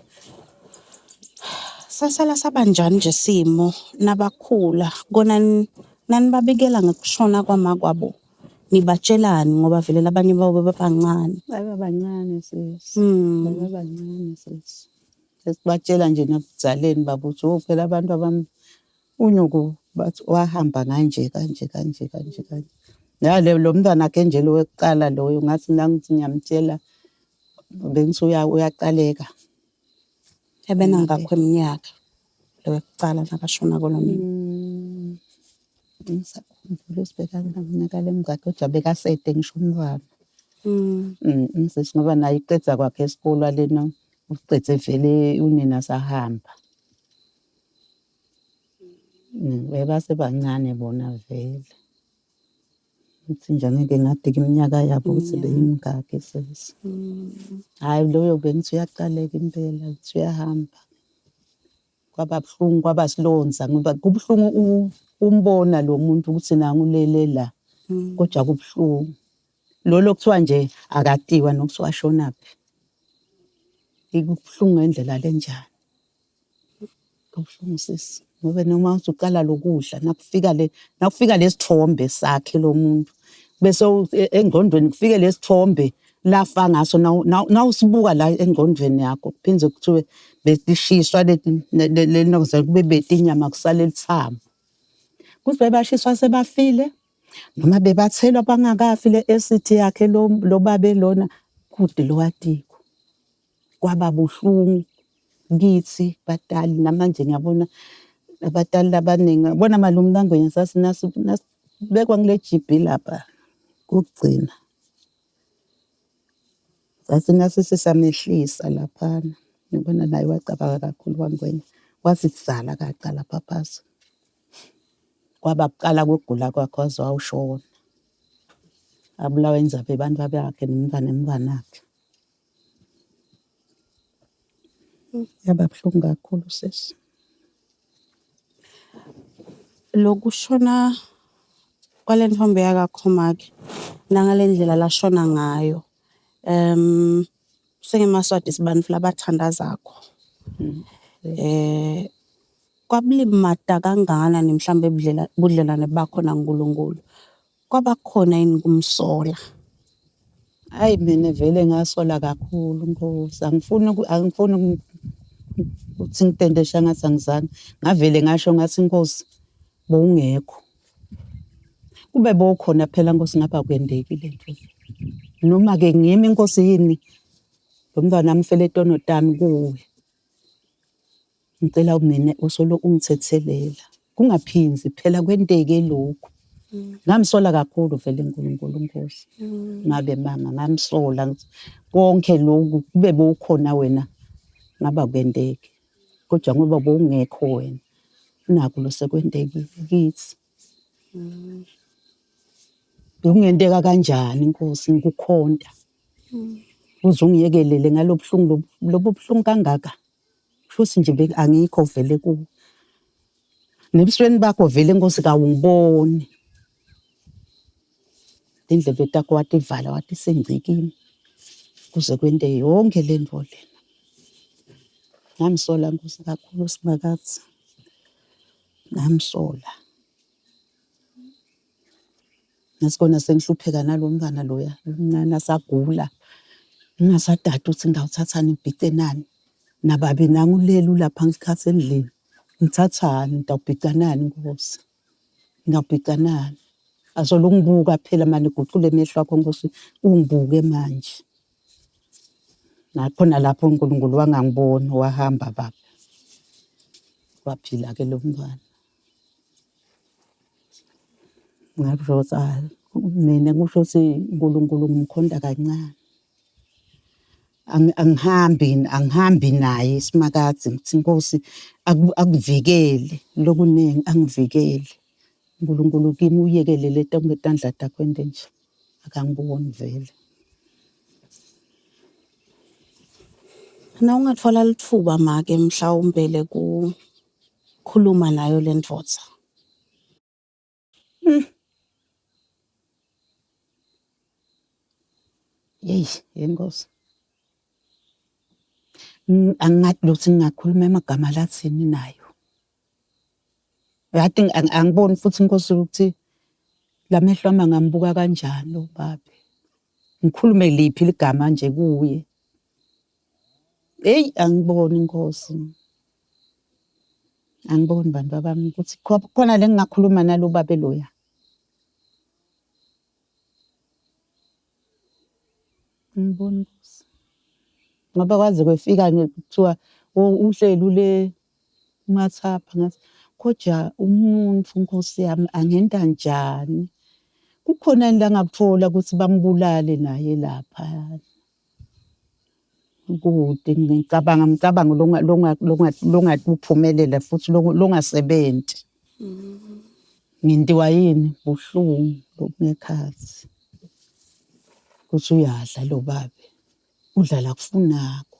sasala sabanjani nje simo nabakhula kona nanibabikela ngekushona kwamakwabo nibatshelani ngoba vele labanye babo bebabancane. Bababancane sisi. Bababancane sisi. Sesibatshela nje nakuzaleni baba uthi oh phela abantu abami unyoko bathi wahamba kanje kanje kanje kanje kanje. Nale lo mntwana akhe nje lo wekuqala loyo ngathi nangithi ngiyamtshela bengithi uyaqaleka. Ebenangakho iminyaka lo wekuqala nakashona kolonina. Ngisakhumbula usibhekana naminyaka lemingaki kodwa bekasede ngisho umntwana. Sisi ngoba naye uqedza kwakhe esikolwa lena Ucedze vele unina sahamba. Bebasebancane bona vele. Ngithi nje angeke ngadika iminyaka yabo ukuthi beyimingaki sesi. Hhayi loyo bengithi uyaqaleka impela ukuthi uyahamba. Kwaba buhlungu kwaba silonza ngoba kubuhlungu umbona lo muntu ukuthi nangu ulele la. Kodwa kubuhlungu. Lolo kuthiwa nje akatiwa nokuthi washonaphi. Kubuhlungu ngendlela lenjani. Kubuhlungu sisi ngoba noma usuqala lokudla nakufika le nakufika lesithombe sakhe lo muntu bese engqondweni kufike lesithombe lafa ngaso nawusibuka la engqondweni yakho kuphinde kuthiwe betishiswa leti kube betinyama kusale lithambo kuthi bebashiswa sebafile noma bebathelwa bangakafi le acid yakhe lo babe lona kude lowatiko. Kwaba buhlungu kithi batali namanje ngiyabona abatali abaningi ngiyabona malume kaNgwenya sasibekwa kule jibhi lapha kokugcina. Sathi nasisamehlisa laphana ngibona naye wacabanga kakhulu kwaNgwenya wasizala kaca lapha phasi. Kwaba kuqala kokugula kwakhe waze wawushona. Abulawa inzaba abantu bakhe nomntwana nemntwanakhe. Yaba buhlungu kakhulu sisi. Lokushona kwale ntombi yakaKhomake nangale ndlela lashona ngayo singemaSwati sibantfu labathandazako. Kwabulimata kangakanani mhlawumbe budlelwane bakho naNkulunkulu? Kwaba khona yini kumsola? Hhayi mina vele ngasola kakhulu Nkosi, angifuni angifuni ukuthi ngitende shangathi angizange. Ngavele ngasho ngathi Nkosi bowungekho. Kube bowukhona phela Nkosi ngabe akwendeki le nto le. Noma-ke ngimi Nkosi yini, lo mntwana ufele tono tami kuwe. Ngicela mina usolo ungithethelela. Kungaphindzi phela kwenteke lokhu. Ngamsola kakhulu vele uNkulunkulu Nkosi. Ngabe mama ngamsola ngithi konke lokhu kube bowukhona wena ngaba kwenteke. Kodwa ngoba bowungekho wena naku lo sekwentekile kithi. Bekungenteka kanjani Nkosi ngikukhonta. Uze ungiyekelele ngalobuhlungu lobu buhlungu kangaka. Kushuthi nje angikho vele kuwe. Nebusweni bakho vele Nkosi kawungiboni. Tindlebe takho wativala wathi sengcikini kuze kwente yonke le nto lena. Ngamsola Nkosi kakhulu Simakadze. Ngamsola. Ngisikona sengihlupheka nalo mntwana loya omncane asagula. Ngingasadadi ukuthi ngingawuthathani ngibhice nani. Nababe nangu ulele ulapha ngesikhathi endlini. Ngithathani ngitawubhica nani Nkosi? Ngingabhica nani? Azolo ungibuka phela mani guqule emehlo akho Nkosi ungibuke manje. Nakhona lapho uNkulunkulu wangangiboni wahamba baba. Waphila-ke lo mntwana. Ngakusho ukuthi hhayi mina kusho ukuthi uNkulunkulu ngimkhonta kancane. Angihambi angihambi naye Simakadze ngithi Nkosi akuvikele lokuningi angivikele. uNkulunkulu kimi uyekelele tonke tandla takho ente nje akangiboni vele. Na ungatfola litfuba make mhlawumbe lekukhuluma nayo le ndvodza. Yeyi yenkosi. Angingathi lokuthi ngingakhuluma amagama lathini nayo. Yathi angiboni futhi inkosi ukuthi la mehlo ami angambuka kanjani lo babe. Ngikhulume liphi ligama nje kuye. Eyi angiboni inkosi. Angiboni bantu babami ukuthi khona le ngingakhuluma nalo babe loya. Angiboni Nkosi. Ngoba kwaze kwefika kuthiwa uhleli ule umathapha ngathi koja umuntu Nkosi yami angenta njani? Kukhona yini la ngakuthola ukuthi bambulale naye lapha? Kude ngicabanga umcabango longatuphumelela futhi longasebenti. Ngintiwa yini? Buhlungu lobungekhatsi. Kuthi uyadla lo babe, udla lakufunako,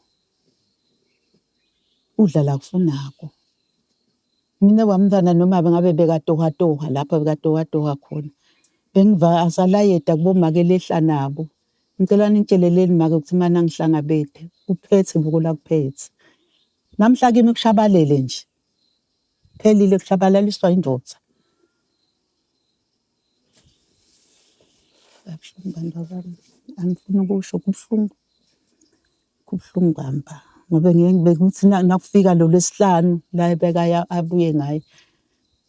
udla lakufunako. Mina wamntwana noma ngabe bekatohatoha lapha bekatohatoha khona, bengiva asalayeta kubomake lehla nabo. Ngicela ningitsheleleni make ukuthi mana ngihlangabete, uphethe buko lakuphethe. Namhla kimi kushabalele nje. Phelile kushabalaliswa indvodza. Kabuhlungu bantu bami, angifuni ukusho kubuhlungu. Kubuhlungu kamba ngoba ngeke bekuthi nakufika lo Lwesihlanu la ebekaya abuye ngaye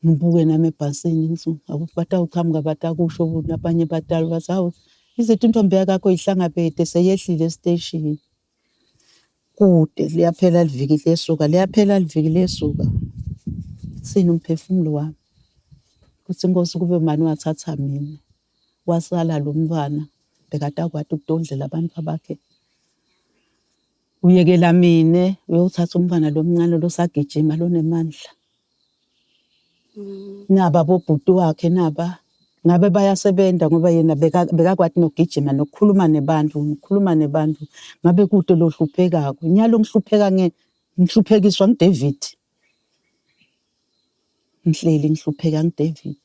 ngibuke nami ebhasini ngithi akuthi batawuqhamuka batakusho nabanye batali bathi hawu izithi intombi yakakho ihlangabete seyehlile esiteshini. Kude liyaphela liviki liyesuka, liyaphela liviki liyesuka. Uthini umphefumulo wami? Kuthi inkosi kube mane wathatha mina wasala lo mntwana bekatakwati ukutondlela abantu bakhe. Uyekela mina uyothatha umntwana lomncane losagijima lonemandla. Naba bobhuti wakhe naba ngabe bayasebenza ngoba yena bekakwati nokugijima nokukhuluma nebantu nokukhuluma nebantu ngabe kude lohluphekako nyalo ngihlupheka ngihluphekiswa nguDavid ngihleli ngihlupheka nguDavid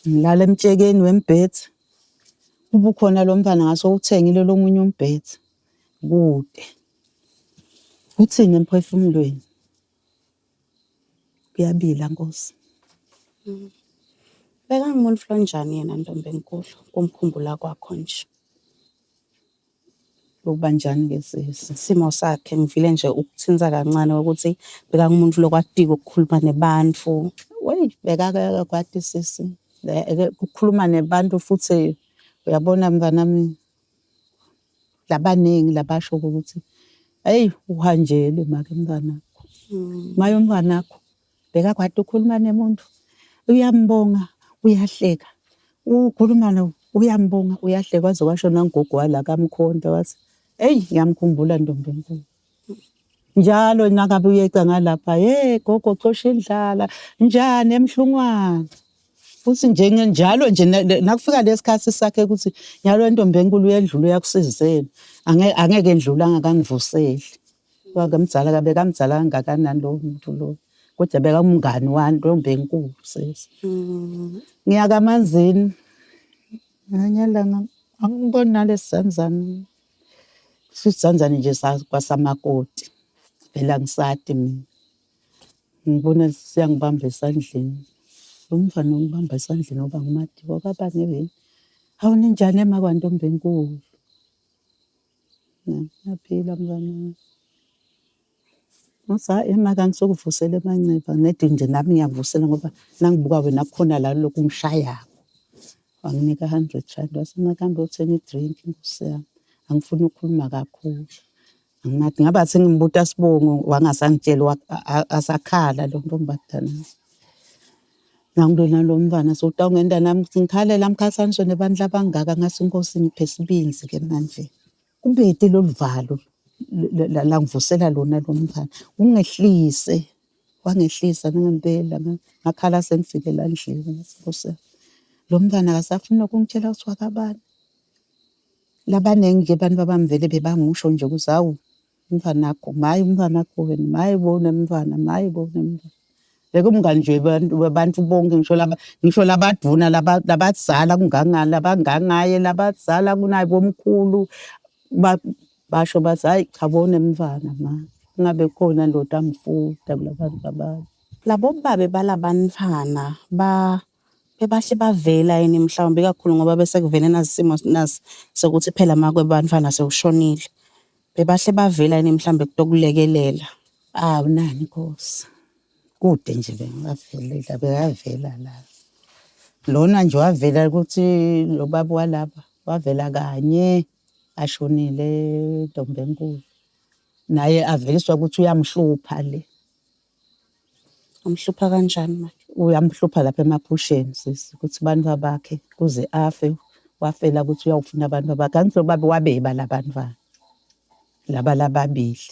ngilala emtshekeni wembhedze ubukhona lo mntwana ngase uthengile lomunye umbhedze kude uthini emphefumulweni kuyabila nkosi. Bekangumuntu lonjani yena ntombi enkulu kumkhumbula kwakho nje? Ukuba njani ke sisi? Isimo sakhe ngivile nje ukuthinta kancane ukuthi bekangumuntu lokwatiko ukukhuluma nebantfu. Weyi bekakakwati sisi ukukhuluma nebantu futhi uyabona mnganami labaningi labasho ukuthi eyi uhanjelwe make mnganakho. Maye umnganakho bekakwati ukukhuluma nemuntu uyambonga uyahleka ukhuluma no uyambonga uyahleka waze washo nangogo wala kaMkhonto wathi eyi ngiyamkhumbula ntombi enkulu. Njalo nangabe uyeca ngalapha hey gogo xosha indlala njani emhlungwana futhi nje njalo nje nakufika lesikhathi sakhe ukuthi nyalo intombi enkulu uyendlula uyakusizela angeke endlula angakangivuseli. Wakamdzala kabe kamdzala kangakanani lowo muntu loyo kodwa bekamngani wami ntombi enkulu sisi. Ngiya kaManzini ngelinye ilanga angiboni nalesi zanzane sizanzane nje kwasamakoti vele angisati mina. Ngibona siyangibamba esandleni lo mfana ungibamba esandleni ngoba ngimati wakabani vele hawu ninjani emakwantombi enkulu. Ngiyaphila mngani wami. Ngathi hhayi emaka ngisokuvusela emanceba nedi nje nami ngiyakuvusela ngoba nangibuka wena kukhona la lokhu ngishayako. Wanginika 100 rand wathi makahambe uyothenga i-drink nkosi yami. Angifuni ukukhuluma kakhulu. Angimazi ngaba sengimbuta sibongo wangasangitsheli asakhala lo ntombazana. Nangilona lo mntwana sewutawungenta nami ukuthi ngikhale la mkhathaniswe nebantu labangaka ngase inkosi ngiphe sibindzi-ke manje. Kubete lolu valo langivusela lona lo mntwana ungehlise wangehlisa nangempela ngakhala sengifike la endlini ngathi Nkosi yami lo mntwana akasafuni nokungitshela ukuthi wakabani. Labaningi nje abantu abamvele bebangisho nje ukuthi hawu umntwanakho maye umntwanakho wena maye bona mntwana maye bona mntwana. Bekumngani nje abantu bonke ngisho laba ngisho labaduna labadzala kungangani labangangaye labadzala kunaye bomkhulu basho bathi hayi cha bona mntwana ma kungabe khona ndoda amfuda kulabantu abantu. Labo babe balabantwana ba bebahle bavela yini mhlawumbe ikakhulu ngoba bese kuvele nasi isimo nasi sokuthi phela makwe bantwana sewushonile. Bebahle bavela yini mhlawumbe kutokulekelela? Awu nani Nkosi. Kude nje bengavelela bekavela la. Lona nje wavela ukuthi lo baba walapha wavela kanye ashonile ntombi enkulu. Naye aveliswa ukuthi uyamhlupha le. Umhlupha kanjani manje? Uyamhlupha lapha emaphusheni sisi ukuthi abantu abakhe kuze afe. Wafela ukuthi uyawufuna abantu bakhe. Angithi lo baba wabeba labantwana laba lababili.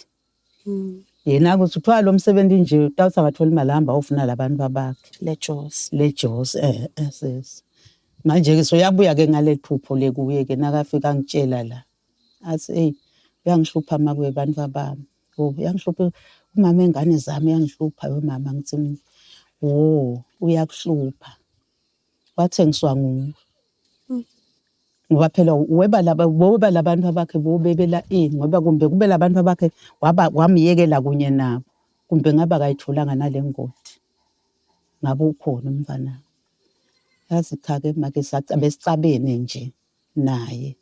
Yena ukuthi kuthiwa lo msebenzi nje utawuthi angathola imali ahamba awufuna labantu bakhe. LeJozi. LeJozi sis. Manje-ke soyabuya-ke ngaleli phupho le kuye-ke nakafika angitshela la. Athi eyi uyangihlupha makuye bantu bami. Oh uyangihlupha umama engane zami uyangihlupha we mama ngithi mina wo uyakuhlupha. Wathengiswa nguwe. Ngoba phela weba laba weba labantu abakhe bobebela ini ngoba kumbe kube labantu abakhe waba wamyekela kunye nabo kumbe ngabe akayitholanga nale ngodi. Ngabe ukhona umfana. Yazi cha ke make besicabene nje naye.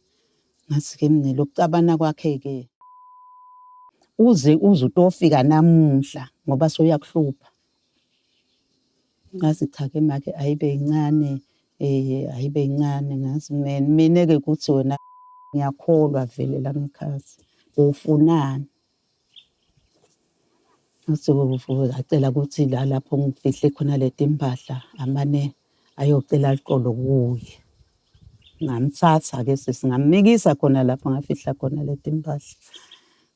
Ngathi ke mina lokucabana kwakhe ke uze uze utofika namuhla ngoba soyakuhlupha. Ngathi cha ke make ayibe incane ayibe incane ngathi mina mina ke kuthi wena ngiyakholwa vele la ngikhathi ufunani. Ngathi acela ukuthi la lapho ngifihle khona leti mpahla amane ayocela liqolo kuye. Ngamthatha-ke sisi ngamnikisa khona lapho ngafihla khona leti mpahla.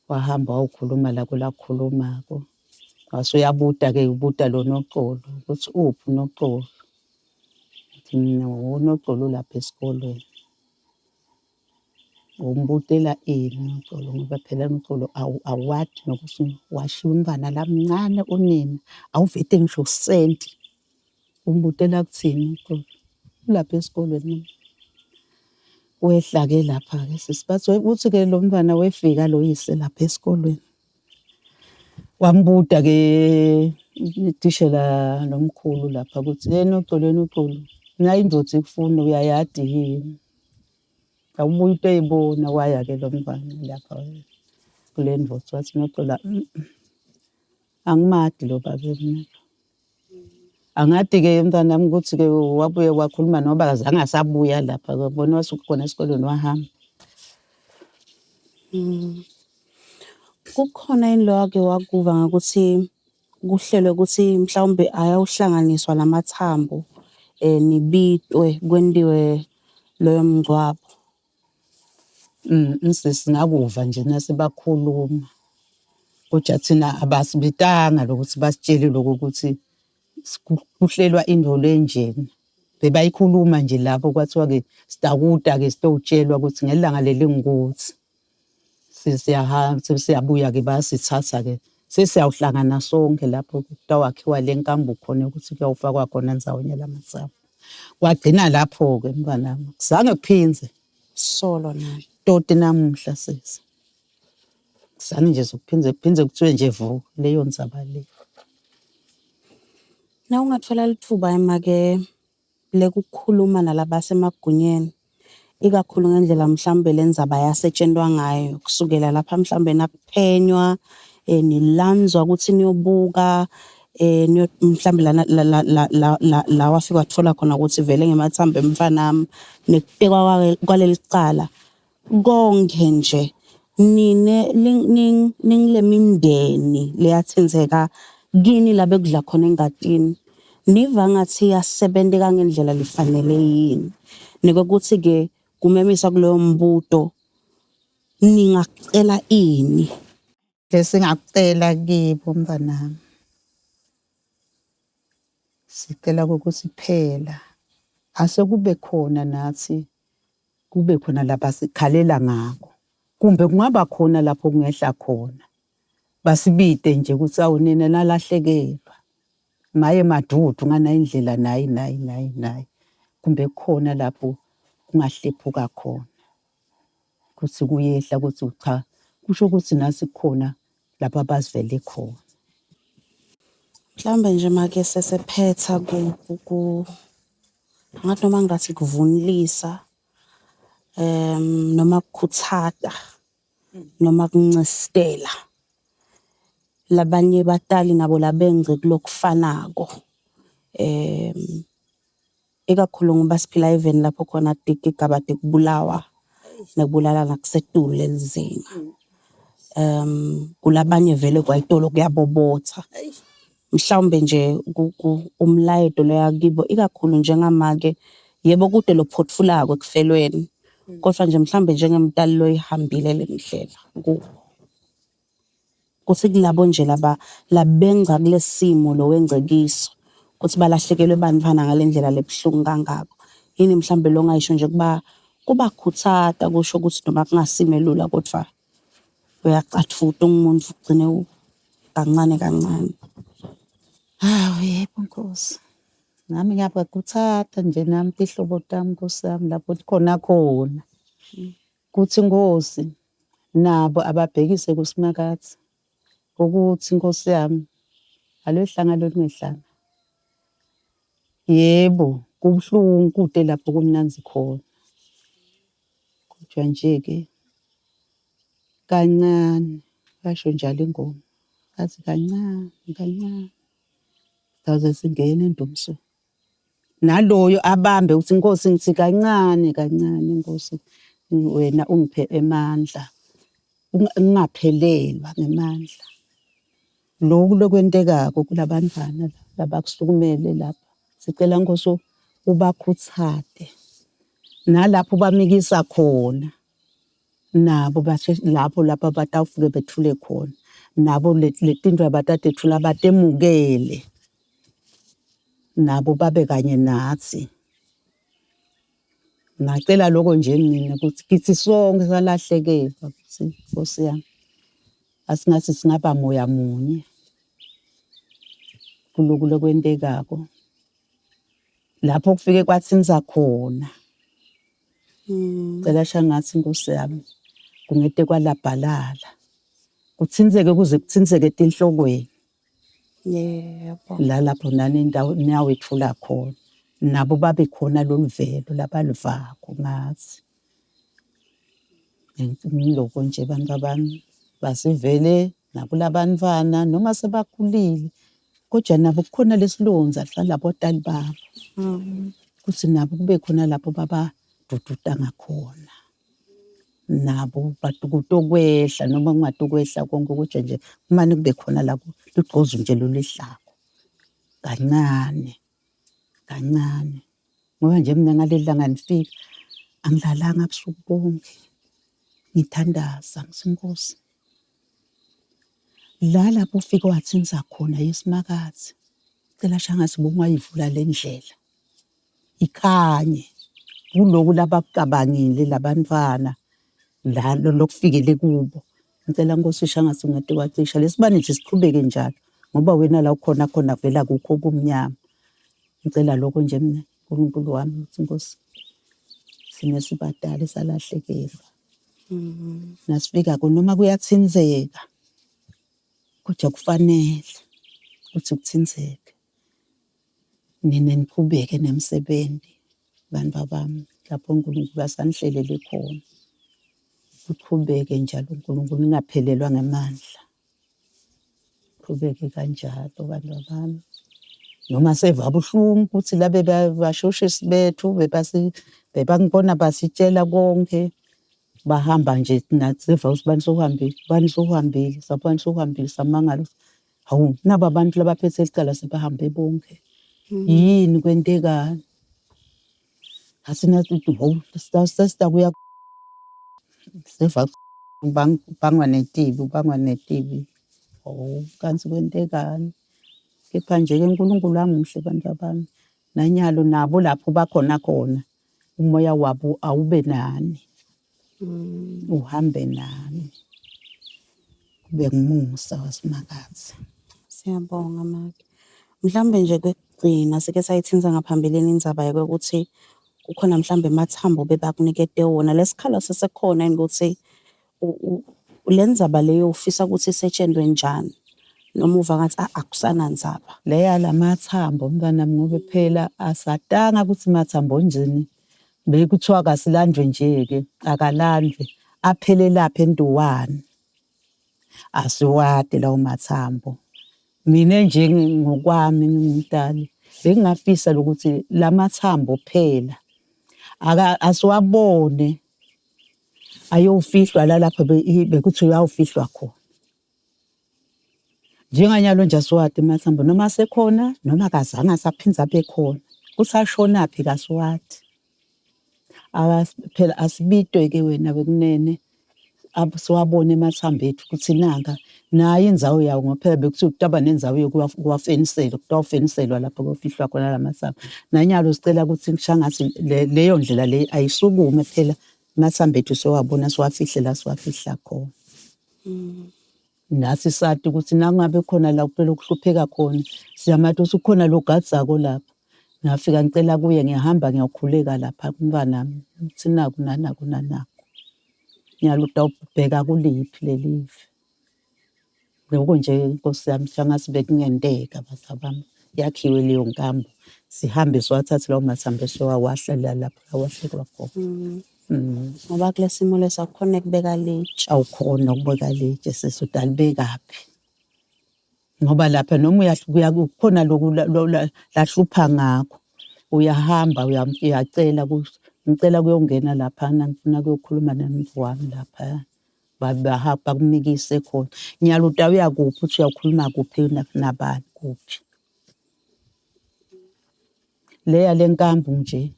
Wahamba wawukhuluma la kulakhulumako. Wase uyabuta-ke ubuta lo Noxolo ukuthi uphi uNoxolo. Ngithi mina uNoxolo ulapha esikolweni. Umbutela ini uNoxolo ngoba phela uNoxolo awadi nokuthi washiya umntwana lamncane unina awuvete ngisho senti. Umbutela kuthini uNoxolo? Ulapha esikolweni. Wehla-ke lapha-ke sisi bathi uthi-ke lo mntwana wefika lo yise lapha esikolweni. Wambuta-ke utishela nomkhulu lapha ukuthi hey Noxolo, Noxolo, nayi indoda ikufuna uyayadi yini? Awubuye utoyibona waya-ke lo mntwana lapha kule ndoda wathi Noxolo angimadi lo baba mina. Angadi-ke mntanami ukuthi-ke wabuye wakhuluma noba akazange asabuya lapha bona wasuka khona esikolweni wahamba. Kukhona yini lo wake wakuva ngokuthi kuhlelwe ukuthi mhlawumbe ayawuhlanganiswa lamathambo nibitwe kwentiwe loyo mngcwabo? Sisi ngakuva nje nasebakhuluma kodwa thina abasibitanga lokuthi basitshele lokho ukuthi kuhlelwa into lenjena. Bebayikhuluma nje lapho kwathiwa-ke sitakuta-ke sitowutshelwa ukuthi ngelanga leli ngikuthi sesiyahamba sesiyabuya-ke bayasithatha-ke sesiyawuhlangana sonke lapho kutawakhiwa le nkambu khona ukuthi kuyawufakwa khona ndzawonye lamathambo. Kwagcina lapho-ke mntanami, kuzange kuphindze. Solo naye. Toti namuhla sisi. Kuzange nje kuphindze kuphindze kuthiwe nje vu leyo ndzaba le. Na ungathola litfuba ema-ke lekukhuluma nalabasemagunyeni ikakhulu ngendlela mhlawumbe lendzaba yasetshentwa ngayo kusukela lapha mhlawumbe nakuphenywa nilandzwa ukuthi niyobuka mhlawumbe lana la wafika watfola khona ukuthi vele ngemathambo emfanami nekutekwa kwaleli cala konke nje nine ningile mindeni leyathinzeka kini la bekudla khona engatini niva ngathi yasebenteka ngendlela lifanele yini nekokuthi-ke kumemisa kuloyo mbuto ningacela ini? Esingakucela kibo mntanami, sicela ukuthi phela asekube khona nathi kube khona lapha sikhalela ngakho kumbe kungaba khona lapho kungehla khona basibite nje ukuthi awu nina nalahlekelwa maye madudu ngana indlela nayi nayi nayi nayi kumbe kukhona lapho kungahlephuka khona kuthi kuyehla kuthi cha kusho ukuthi nasi kukhona lapho abasivele khona. Mhlawumbe nje make sesephetha ku ngathi noma ngathi kuvunulisa noma kukhuthata noma kuncisitela labanye batali nabo labengce kulokufanako ikakhulu ngoba siphila eveni lapho khona tigigaba tekubulawa nekubulalana kusetulu lelizinga. Kulabanye vele kwayitolo kuyabobotha. Mhlawumbe nje umlayeto loya kibo ikakhulu njengamake Yebo kude lophotfulako ekufelweni, kodvwa nje mhlambe njengemtali loyihambile le ndlela kuwo. Kutsi kulabo nje laba labengca kulesimo lowengcekiso kutsi balahlekelwe bantfwana ngale ndlela lebuhlungu kangako. Yini mhlambe longayisho nje kuba kubakhutsata kusho ukuthi noma kungasime lula kodvwa uyacatfuta umuntu ugcine kancane kancane. Hawu yebo Nkosi. Nami ngiyabakhutsata nje nami tihlobo tami Nkosi yami lapho tikhona khona. Kuthi Nkosi nabo ababhekise kuSimakadze ukuthi Nkosi yami alwehlanga lolungehlanga. Yebo, kubuhlungu kude lapho kumnandzi khona. Kodwa nje-ke kancane basho njalo ingoma bathi kancane kancane saze singene endumisweni. Naloyo abambe ukuthi Nkosi ngithi kancane kancane Nkosi wena ungiphe emandla ngingaphelelwa ngemandla. Lokhu lokwentekako kulabantwana labakusukumele lapha sicela Nkosi ubakhuthate nalapho ubamikisa khona nabo lapho lapho abatawufike bethule khona nabo letinto abatatethula batemukele nabo babe kanye nathi. Ngingacela lokho nje mina ukuthi kithi sonke salahlekelwa ukuthi Nkosi yami asingathi singaba moya munye kuloku lokwentekako. Lapho kufike kwathinza khona. Cela shangathi Nkosi yami kungete kwalabhalala. Kuthinzeke kuze kuthinzeke etinhlokweni. Yebo. La lapho nani indawo niyawethula khona. Nabo babe khona lolu velo labaluvakho ngathi. Ngiloko nje bantu abami basivele nakulabantwana noma sebakhulile kodwa nabo kukhona lesilonza salabotali babo kuthi nabo kube khona lapho babadududa ngakhona nabo kutokwehla noma kungatokwehla konke kodwa nje kumane kube khona la lugcozu nje loluhlako kancane kancane ngoba nje mina ngaleli langa ngifika angilalanga busuku bonke ngithandaza ngithi Nkosi la lapho ufike wathinza khona yesimakathi cela shangathi bowungayivula le ndlela ikhanye kuloku labakucabangile labantwana la lokufikele kubo ngicela Nkosi shangathi ungade wacisha lesibane nje siqhubeke njalo ngoba wena la ukhona khona vela kukho kumnyama ngicela lokho nje mina uNkulunkulu wami ukuthi Nkosi sine sibadala salahlekelwa nasifika noma kuyathinzeka kodwa kufanele ukuthi kuthinzeke nina niqhubeke nemsebenzi bantu bami lapho uNkulunkulu asanihlelele khona kuqhubeke njalo uNkulunkulu ningaphelelwa ngemandla qhubeke kanjalo bantu bami noma seva buhlungu ukuthi labe bashushisi bethu bebangibona basitshela konke bahamba nje nathi seva ukuthi bani sokuhambile bani sokuhambile sabani sokuhambile samangala ukuthi hawu naba abantu labaphethe licala sebahambe bonke yini kwentekani asinathi hawu sesitakuya seva bangwa netibi bangwa netibi hawu kanti kwentekani kepha nje-ke uNkulunkulu amuhle bantu bami nanyalo nabo lapho bakhona khona umoya wabo awube nani uhambe nani kube ngumusa waSimakadze. Siyabonga make. Mhlambe nje kwekugcina sike sayithinta ngaphambilini indzaba yokuthi kukhona mhlambe emathambo bebakunikete wona. Lesikhala sisekhona yini ukuthi le ndzaba leyo ufisa ukuthi isetshenzwe njani noma uva ngathi akusanandzaba. Leya lamathambo mntanami ngoba phela asatanga ukuthi mathambo onjeni bekuthiwa kasilandwe nje-ke akalandwe aphelelaphi enduwane asiwade lawo mathambo. Mina nje ngokwami ngingumdali bengingafisa lokuthi lamathambo phela asiwabone ayofihlwa la lapho bekuthi uyawufihlwa khona. Njenganyalo nje asiwadi amathambo noma asekhona noma akazange asaphinda abe khona. Kuthi ashonaphi kasiwadi. Phela asibitwe-ke wena wekunene siwabone emathambo ethu ukuthi nanka nayo indzawo yawo ngoba phela bekuthiwa kutaba nendzawo yokuwafenisela, kutawufeniselwa lapho kuyofihlwa khona la mathambo. Nanyalo sicela ukuthi shangathi leyo ndlela le ayisukume phela amathambo ethu siwabona siwafihle la siwafihla khona. Nathi sati ukuthi nangabe khona la kuphela ukuhlupheka khona, siyamati ukuthi kukhona lo gadzako lapha. Ngafika ngicela kuye ngiyahamba ngiyokhuleka lapha kumntanami ukuthi naku nanaku nanaku. Nyalo utawubheka kuliphi lelive. Lokho nje Nkosi yami shangathi bekungenteka bazabami yakhiwe leyo nkambo sihambe siwathathe lawo mathambo siyowawahlela lapho awahlelwa khona. Ngoba kule simo lesi akukhona ukubeka litshe. Awukhona ukubeka litshe sisi utalibekaphi ngoba lapha noma kukhona loku lahlupha ngakho uyahamba uyacela ngicela kuyongena laphana ngifuna kuyokhuluma nomvu wami laphaya bakumikise khona. Nyalo utawuya kuphi uthi uyakhuluma kuphi nabani kuphi. Leya le nkambu nje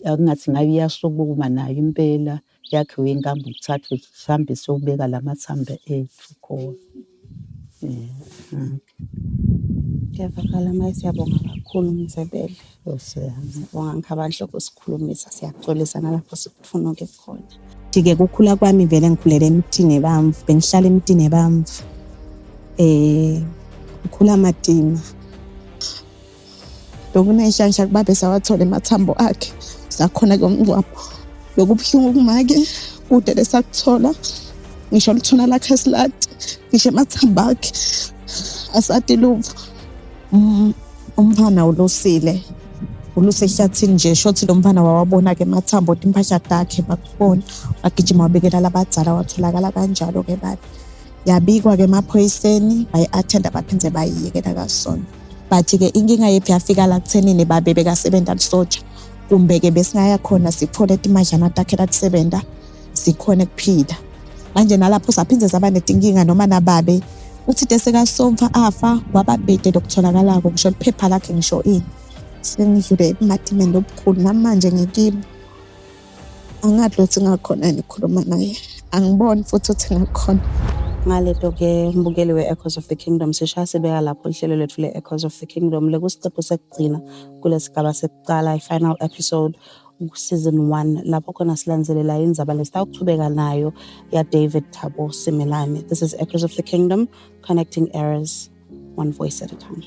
akungathi ngabe iyasukuma nayo impela yakhiwe inkambu kuthathwe sihambe siyobeka la mathambo ethu khona. Kuyavakala maye siyabonga kakhulu Mndzebele. Nkosi yami. Siyabonga Nkhabanhle ukusikhulumisa, siyaxolisa nalapho sikufunuke khona. Ke kukhula kwami vele ngikhulele emthini ebamvu, bengihlala emthini ebamvu. Ngikhula matima. Lokunenhlanhla kubabe sawathola emathambo akhe sakhona komngcwabo. Lokubuhlungu kumake kude lesakuthola ngisho lithuna lakhe asilati ngisho emathambo akhe asati luvo. Umfana ulusile uluse ehlathini nje shothi lo mfana wawabona-ke emathambo timpahla takhe bakubona wagijima wabikela labadzala watholakala kanjalo-ke babe. Yabikwa-ke emaphoyiseni bayi-attenda baphindze bayiyekela kasona. But-ke inkinga yethu yafika la kuthenini babe bekasebenza lisotsha kumbe-ke besingaya khona sithole timadlana takhe latisebenta sikhone kuphila. Manje nalapho saphindze saba netinkinga noma nababe uthi tesekasomfa afa wababhede lokutholakalako ngisho liphepha lakhe ngisho ini. Sengidlule ebumatimeni lobukhulu namanje ngikibo. Angazi ukuthi ngakhona yini ukukhuluma naye. Angiboni futhi ukuthi ngakhona. Ngaleto-ke mbukeli we-Echoes of the Kingdom sishaya sibeka lapho uhlelo lwethu le-Echoes of the Kingdom lekusiqephu sekugcina kulesigaba sekucala i-final episode ku-season 1 lapho khona silandzelela indzaba lesitawuchubeka nayo ya-David Thabo Simelane. This is Echoes of the Kingdom, connecting eras one voice at a time.